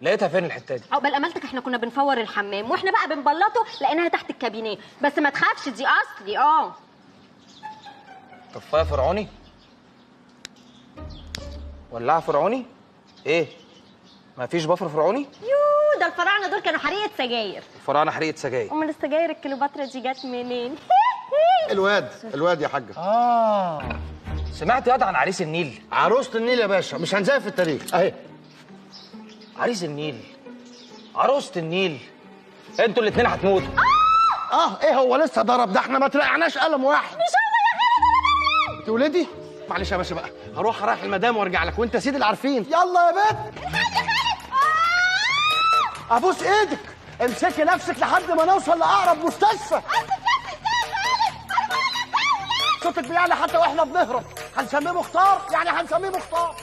لقيتها فين الحتة دي؟ عقبال امالتك احنا كنا بنفور الحمام واحنا بقى بنبلطه لقيناها تحت الكابينيه. بس ما تخافش دي اصلي. اه طفايه فرعوني؟ ولاعه فرعوني؟ ايه؟ ما فيش بفر فرعوني؟ يوه، ده الفراعنة دول كانوا حريقة سجاير. الفراعنة حريقة سجاير. امال السجاير الكليوباترا دي جت منين؟ الواد يا حاجة. سمعت ياض عن عريس النيل؟ عروسه النيل يا باشا، مش هنزاها في التاريخ اهي. عريس النيل، عروسه النيل، انتوا الاثنين هتموتوا. ايه هو لسه ضرب ده؟ احنا ما ترقعناش قلم واحد. مش هو يا خالد، انا بتولدي؟ معلش يا باشا بقى، هروح رايح المدام وارجع لك، وانت سيد العارفين. يلا يا بنت. ابوس ايدك، امسكي نفسك لحد ما نوصل لاقرب مستشفى. امسك نفسي ازاي يا خالد؟ صوتك بيعلى حتى واحنا بنهرب. هنسميه مختار، يعني هنسميه مختار.